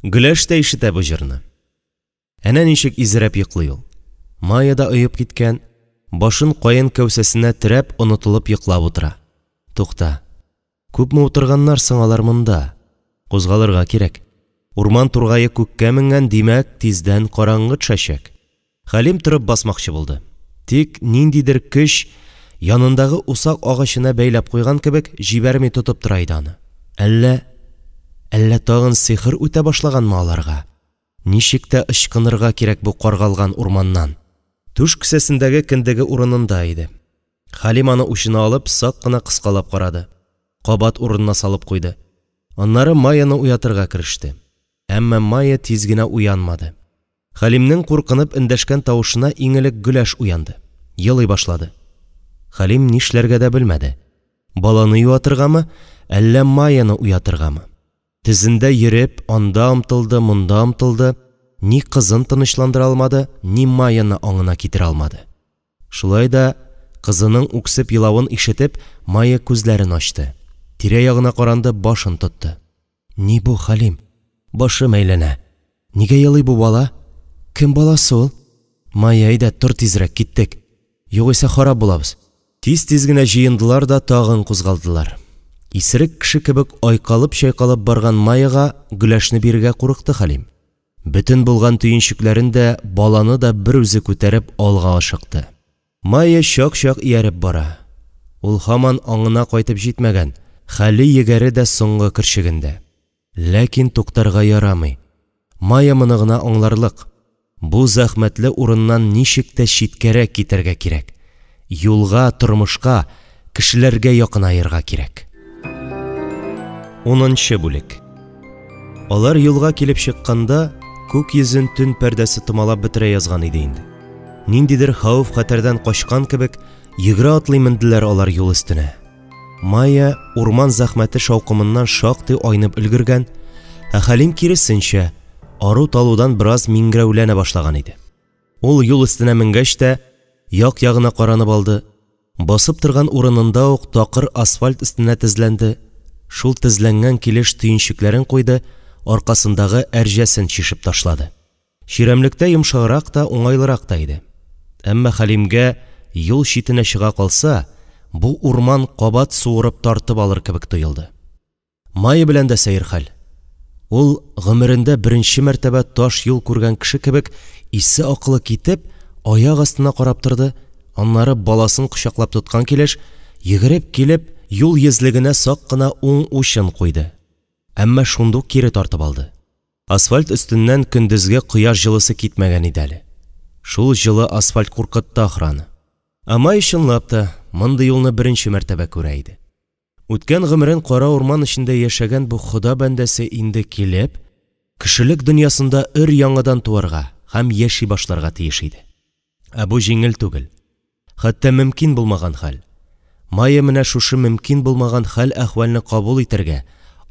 Гөләш тә ишетә бу җырны. Әнә ничек изрәп йоклый ул. Майя да оеп киткән, башын каен кәүсәсенә терәп, онытылып йоклап утыра. Тукта. Күпме утырганнар соң алар монда? Кузгалырга кирәк. Урман тургае күккә менгән, димәк, тиздән караңгы төшәчәк. Хәлим торып басмакчы булды. Тик ниндидер көч, янындагы усак агачына бәйләп куйган кебек, җибәрми тотып тора иде аны. Әллә... әллә тагын сихер үтә башлаганмы аларга? Ничек тә ычкынырга кирәк бу каргалган урманнан. Түш кесәсендәге кендеге урынында иде. Хәлим аны учына алып, сак кына кыскалап карады. Кабат урынына салып куйды. Аннары Майяны уятырга кереште. Әмма Майя тиз генә уянмады. Хәлимнең куркынып эндәшкән тавышына иң элек Гөләш уянды. Елый башлады. Хәлим нишләргә дә белмәде. Баланы юатыргамы, әллә Майяны уятыргамы? Тезендә йөреп, анда омтылды, монда омтылды, ни кызын тынычландыра алмады, ни Майяны аңына китерә алмады. Шулай да, кызының үксеп елавын ишетеп, Майя күзләрен ачты. Тирә-ягына каранды, башын тотты. Ни бу, Хәлим? Башым әйләнә. Нигә елый бу бала? Кем баласы ул? Майя, әйдә, тор тизрәк, киттек. Югыйсә харап булабыз. Тиз-тиз генә җыендылар да тагын кузгалдылар. Исерек кеше кебек айкалып-чайкалып барган Майяга Гөләшне бирергә курыкты Хәлим. Бөтен булган төенчекләрен дә, баланы да берүзе күтәреп алга ашыкты. Майя чак-чак ияреп бара. Ул һаман аңына кайтып җитмәгән, хәле-егәре дә соңгы көрчегендә. Ләкин туктарга ярамый. Майя моны гына аңларлык. Бу зәхмәтле урыннан ничек тә читкәрәк китәргә кирәк. Юлга, тормышка, кешеләргә якынаерга кирәк. Унынчы бүлек. Алар юлга килеп чыкканда, күк йөзен төн пәрдәсе томалап бетерә язган иде инде. Ниндидер хәвеф-хәтәрдән качкан кебек, йөгерә-атлый менделәр алар юл өстенә. Майя урман зәхмәте шаукымыннан шактый айнып өлгергән, ә Хәлим киресенчә, ару-талудан бераз миңгерәүләнә башлаган иде. Ул юл өстенә менгәч тә, як-ягына каранып алды, басып торган урынында ук такыр асфальт өстенә тезләнде, шул тезләнгән килеш төенчекләрен куйды, аркасындагы әрҗәсен чишеп ташлады. Чирәмлектә йомшаграк та, уңайлырак та иде. Әмма Хәлимгә юл читенә чыга калса, бу урман кабат суырып тартып алыр кебек тоелды. Майя белән дә сәер хәл. Ул, гомерендә беренче мәртәбә таш юл күргән кеше кебек, исе-акылы китеп, аяк астына карап торды, аннары баласын кочаклап тоткан килеш, йөгереп килеп, юл йөзлегенә сак кына уң учын куйды. Әмма шундук кире тартып алды. Асфальт өстеннән көндезге кояш җылысы китмәгән иде әле. Шул җылы асфальт куркытты ахры аны. Ә Майя чынлап та мондый юлны беренче мәртәбә күрә иде. Үткән гомерен кара урман эчендә яшәгән бу Хода бәндәсе инде килеп, кешелек дөньясында өр-яңадан туарга һәм яши башларга тиеш иде. Ә бу җиңел түгел. Хәтта мөмкин булмаган хәл. Майя менә шушы мөмкин булмаган хәл-әхвәлне кабул итәргә,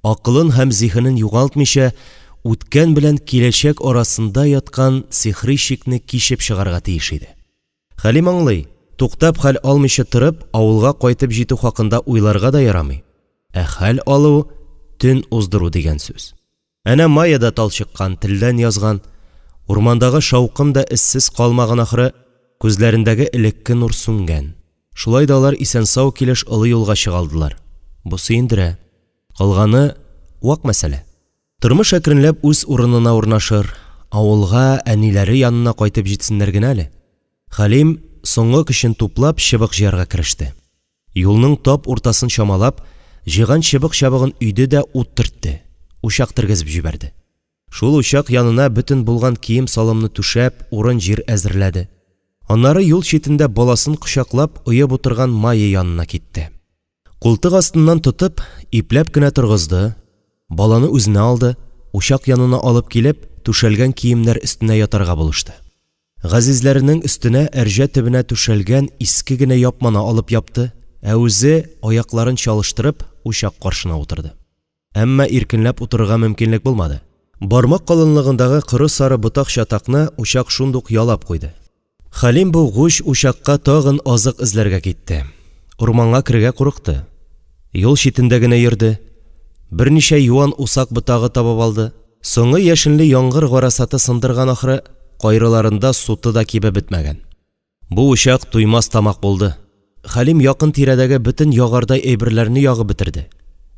акылын һәм зиһенен югалтмыйча, үткән белән киләчәк арасында яткан сихри чикне кичеп чыгарга тиеш иде. Хәлим аңлый, туктап хәл алмыйча торып, авылга кайтып җитү хакында уйларга да ярамый. Ә хәл алу, төн уздыру дигән сүз. Әнә Майя да талчыккан, телдән язган. Урмандагы шаукым да эзсез калмаган ахры, күзләрендәге элекке нур сүнгән. Шулай да алар исән-сау килеш олы юлга чыга алдылар. Бу сөендерә. Калганы вак мәсьәлә. Тормыш әкренләп үз урынына урнашыр, авылга, әниләре янына кайтып җитсеннәр генә әле. Хәлим, соңгы көчен туплап, чыбык җыярга кереште. Юлның тап уртасын чамалап, җыйган чыбык-чабыгын өйде дә ут төртте, учак тергезеп җибәрде. Шул учак янына бөтен булган кием-салымны түшәп, урын-җир әзерләде. Аннары юл читендә баласын кочаклап, оеп утырган Майя янына китте. Култык астыннан тотып, ипләп кенә торгызды, баланы үзенә алды, учак янына алып килеп, түшәлгән киемнәр өстенә ятарга булышты. Газизләренең өстенә әрҗә төбенә түшәлгән иске генә япманы алып япты, ә үзе, аякларын чалыштырып, учак каршына утырды. Әмма иркенләп утырырга мөмкинлек булмады. Бармак калынлыгындагы коры-сары ботак-чатакны учак шундук ялап куйды. Хәлим бу гуҗ учакка тагын азык эзләргә китте. Урманга керергә курыкты. Юл читендә генә йөрде. Берничә юан усак ботагы табып алды. Соңгы яшенле яңгыр гарасаты сындырган ахры, кайрыларында суты да кибеп бетмәгән. Бу учак туймас тамак булды. Хәлим якын тирәдәге бөтен ягардай әйберләрне ягып бетерде.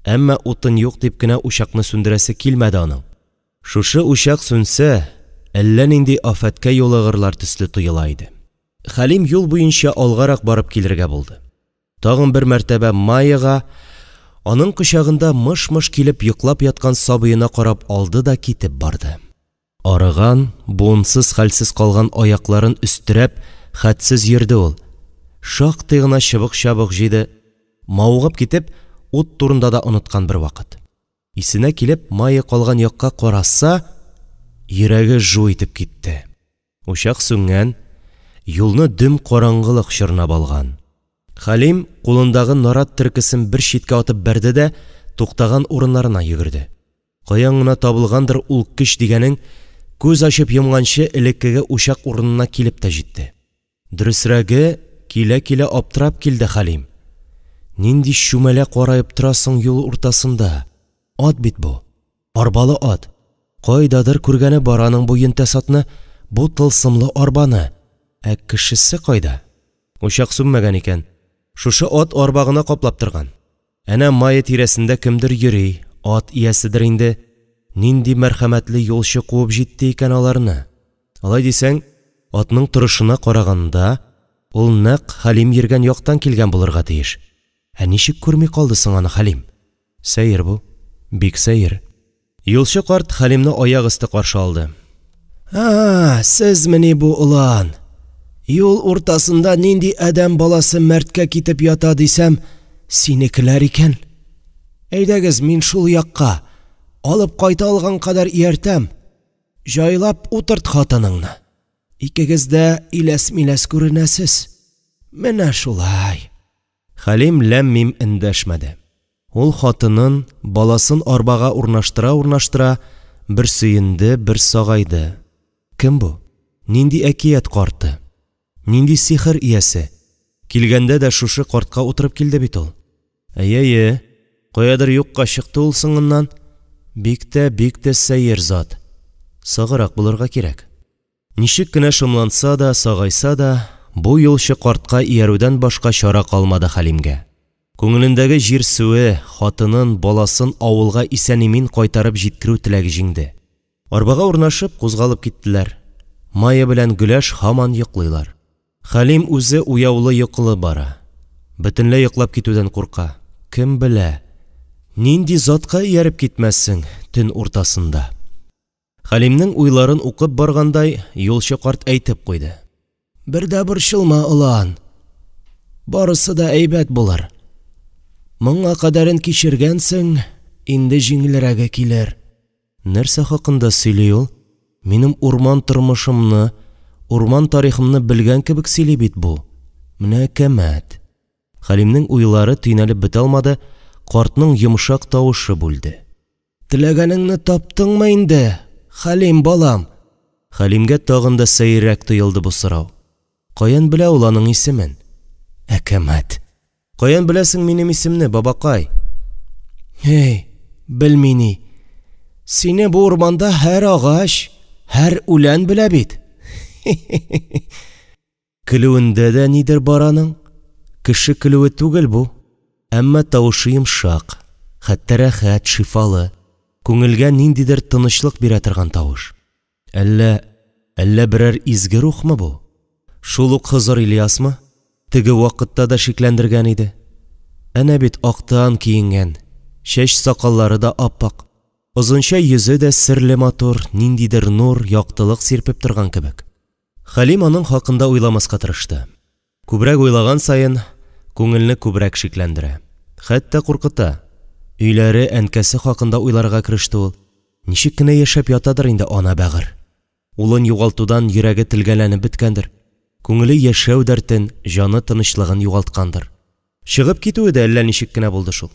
Әмма утын юк дип кенә учакны сүндерәсе килмәде аның. Шушы учак сүнсә, әллә нинди афәткә юлыгырлар төсле тоела иде. Хәлим юл буенча алгарак барып килергә булды. Тагын бер мәртәбә Майяга, аның кочагында мыш-мыш килеп йоклап яткан сабыена карап алды да китеп барды. Арыган, буынсыз-хәлсез калган аякларын өстерәп, хәтсез йөрде ул. Шактый гына чыбык-чабык җыйды. Мавыгып китеп, ут турында да оныткан бервакыт. Исенә килеп, Майя калган якка караса, йөрәге жу итеп китте. Учак сүнгән, юлны дөм караңгылык чорнап алган. Хәлим кулындагы нарат төркесен бер читкә атып бәрде дә туктаган урыннарына йөгерде. Каян гына табылгандыр ул көч дигәнең, күз ачып йомганчы элеккеге учак урынына килеп тә җитте. Дөресрәге, килә-килә аптырап килде Хәлим. Нинди чүмәлә караеп тора соң юл уртасында? Ат бит бу. Арбалы ат. Кайдадыр күргәне бар аның бу йөнтәс атны, бу тылсымлы арбаны. Ә кешесе кайда? Учак сүнмәгән икән. Шушы ат арба гына каплап торган. Әнә Майя тирәсендә кемдер йөри, ат ияседер инде. Нинди мәрхәмәтле юлчы куып җитте икән аларны? Алай дисәң, атның торышына караганда, ул нәкъ Хәлим йөргән яктан килгән булырга тиеш. Ә ничек күрми калды соң аны Хәлим? Сәер бу. Бик сәер. Юлчы карт Хәлимне аяк өсте каршы алды. «А, сезмени бу, олан? Юл уртасында нинди адәм баласы мәрткә китеп ята дисәм, синекеләр икән. Әйдәгез, мин шул якка, алып кайта алган кадәр ияртәм. Җайлап утырт хатыныңны. Икегез дә иләс-миләс күренәсез. Менә шулай». Хәлим ләм-мим эндәшмәде. Ул хатынын, баласын арбага урнаштыра-урнаштыра, бер сөенде, бер сагайды. Кем бу? Нинди әкият карты? Нинди сихер иясе? Килгәндә дә шушы картка утырып килде бит ул. Әйе-әйе, каядыр юкка чыкты ул соңыннан. Бик тә, бик тә сәер зат. Саграк булырга кирәк. Ничек кенә шомланса да, сагайса да, бу юлчы картка иярүдән башка чара калмады Хәлимгә. Күңелендәге җирсүе, хатынын, баласын авылга исән-имин кайтарып җиткерү теләге җиңде. Арбага урнашып, кузгалып киттеләр. Майя белән Гөләш һаман йоклыйлар. Хәлим үзе уяулы-йокылы бара. Бөтенләй йоклап китүдән курка. Кем белә, нинди затка ияреп китмәссең төн уртасында. Хәлимнең уйларын укып баргандай, юлчы карт әйтеп куйды: – Бер дә борчылма, олан, барысы да әйбәт булыр. Моңа кадәрен кичергәнсең, инде җиңелрәге килер. Нәрсә хакында сөйли ул? Минем урман тормышымны, урман тарихымны белгән кебек сөйли бит бу. Менә әкәмәт. Хәлимнең уйлары төйнәлеп бетә алмады, картның йомшак тавышы бүлде. Теләгәнеңне таптыңмы инде, Хәлим балам? Хәлимгә тагын да сәеррәк тоелды бу сорау. Каян белә ул аның исемен? Әкәмәт. Каян беләсең минем исемне, бабакай? Һей, белми ни. Сине бу урманда һәр агач, һәр үлән белә бит. Хи-хи-хи. Көлүендә дә нидер бар аның. Кеше көлүе түгел бу. Әмма тавышы йомшак, хәтта рәхәт, шифалы, күңелгә ниндидер тынычлык бирә торган тавыш. Әллә, әллә берәр изге рухмы бу? Шул ук Хозыр Ильясмы? Теге вакытта да шикләндергән иде. Әнә бит актан киенгән, чәч-сакаллары да ап-ак. Озынча йөзе дә серле матур, ниндидер нур, яктылык сирпеп торган кебек. Хәлим аның хакында уйламаска тырышты. Күбрәк уйлаган саен, күңелне күбрәк шикләндерә. Хәтта куркыта. Өйләре, әнкәсе хакында уйларга кереште ул. Ничек кенә яшәп ятадыр инде ана бәгырь. Улын югалтудан йөрәге телгәләнеп беткәндер. Күңеле яшәү дәртен, җаны тынычлыгын югалткандыр. Чыгып китүе дә әллә ничек кенә булды шул.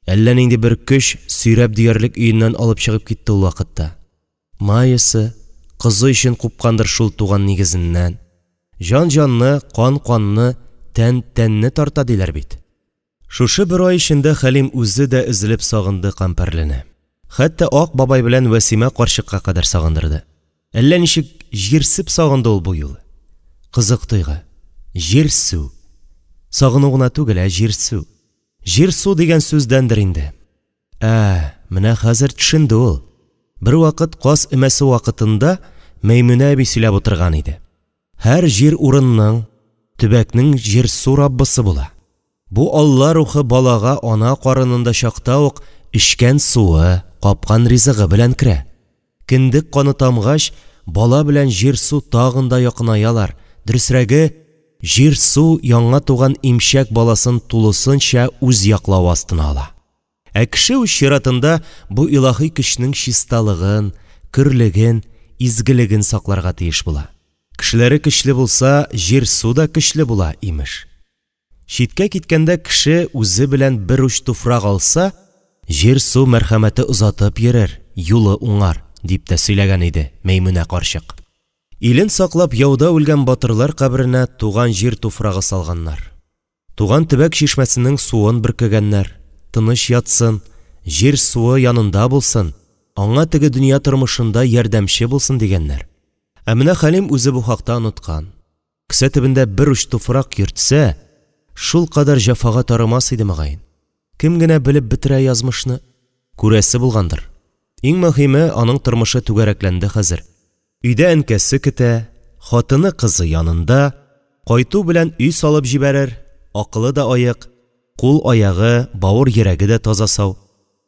Әллә нинди бер көч сөйрәп диярлек өеннән алып чыгып китте ул вакытта. Майясы, кызы өчен купкандыр шул туган нигезеннән. Җан җанны, кан канны, тән тәнне тарта диләр бит. Шушы бер ай эчендә Хәлим үзе дә өзелеп сагынды Кампәрлене. Хәтта Ак бабай белән Вәсимә карчыкка кадәр сагындырды. Әллә ничек җирсеп сагынды ул бу юлы. Кызык тойгы. Җирсү. Сагыну гына түгел, ә җирсү. Җир-су дигән сүздәндер инде. Ә, менә хәзер төшенде ул. Бервакыт каз өмәсе вакытында Мәймүнә әби сөйләп утырган иде. Һәр җир урынның, төбәкнең җир-су раббысы була. Бу Алла рухы балага ана карынында чакта ук эчкән суы, капкан ризыгы белән керә. Кендек каны тамгач, бала белән җир-су тагын да якынаялар, дөресрәге, җир-су яңа туган имчәк баласын тулысынча үз яклавы астына ала. Ә кеше үз чиратында бу илаһи көчнең чисталыгын, көрлеген, изгелеген сакларга тиеш була. Кешеләре көчле булса, җир-су да көчле була, имеш. Читкә киткәндә кеше үзе белән бер уч туфрак алса, җир-су мәрхәмәте озатып йөрер, юлы уңар, дип тә сөйләгән иде Мәймүнә карчык. Илен саклап яуда үлгән батырлар каберенә туган җир туфрагы салганнар. Туган төбәк чишмәсенең суын бөркегәннәр, тыныч ятсын, җир-суы янында булсын, аңа теге дөнья тормышында ярдәмче булсын дигәннәр. Ә менә Хәлим үзе бу хакта оныткан. Кесә төбендә бер уч туфрак йөртсә, шулкадәр җәфага тарымас иде, мөгаен. Кем генә белеп бетерә язмышны? Күрәсе булгандыр. Иң мөһиме, аның тормышы түгәрәкләнде хәзер. Өйдә әнкәсе көтә, хатыны кызы янында, кайту белән өй салып җибәрер, акылы да аек, кул-аягы, бавыр-йөрәге дә таза-сау.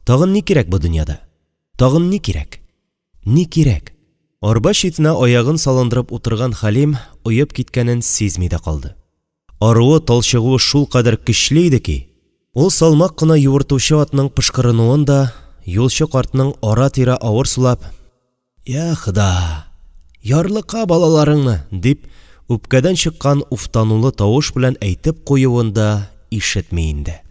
Тагын ни кирәк бу дөньяда? Тагын ни кирәк? Ни кирәк? Арба читенә аягын салындырып утырган Хәлим оеп киткәнен сизми дә калды. Аруы, талчыгуы шулкадәр көчле иде ки, ул салмак кына юыртучы атның пошкырынуын да, юлчы картның ара-тирә авыр сулап, «Йа Хода, ярлыка балаларыңны!» дип, үпкәдән чыккан уфтанулы тавыш белән әйтеп куюын да ишетми инде.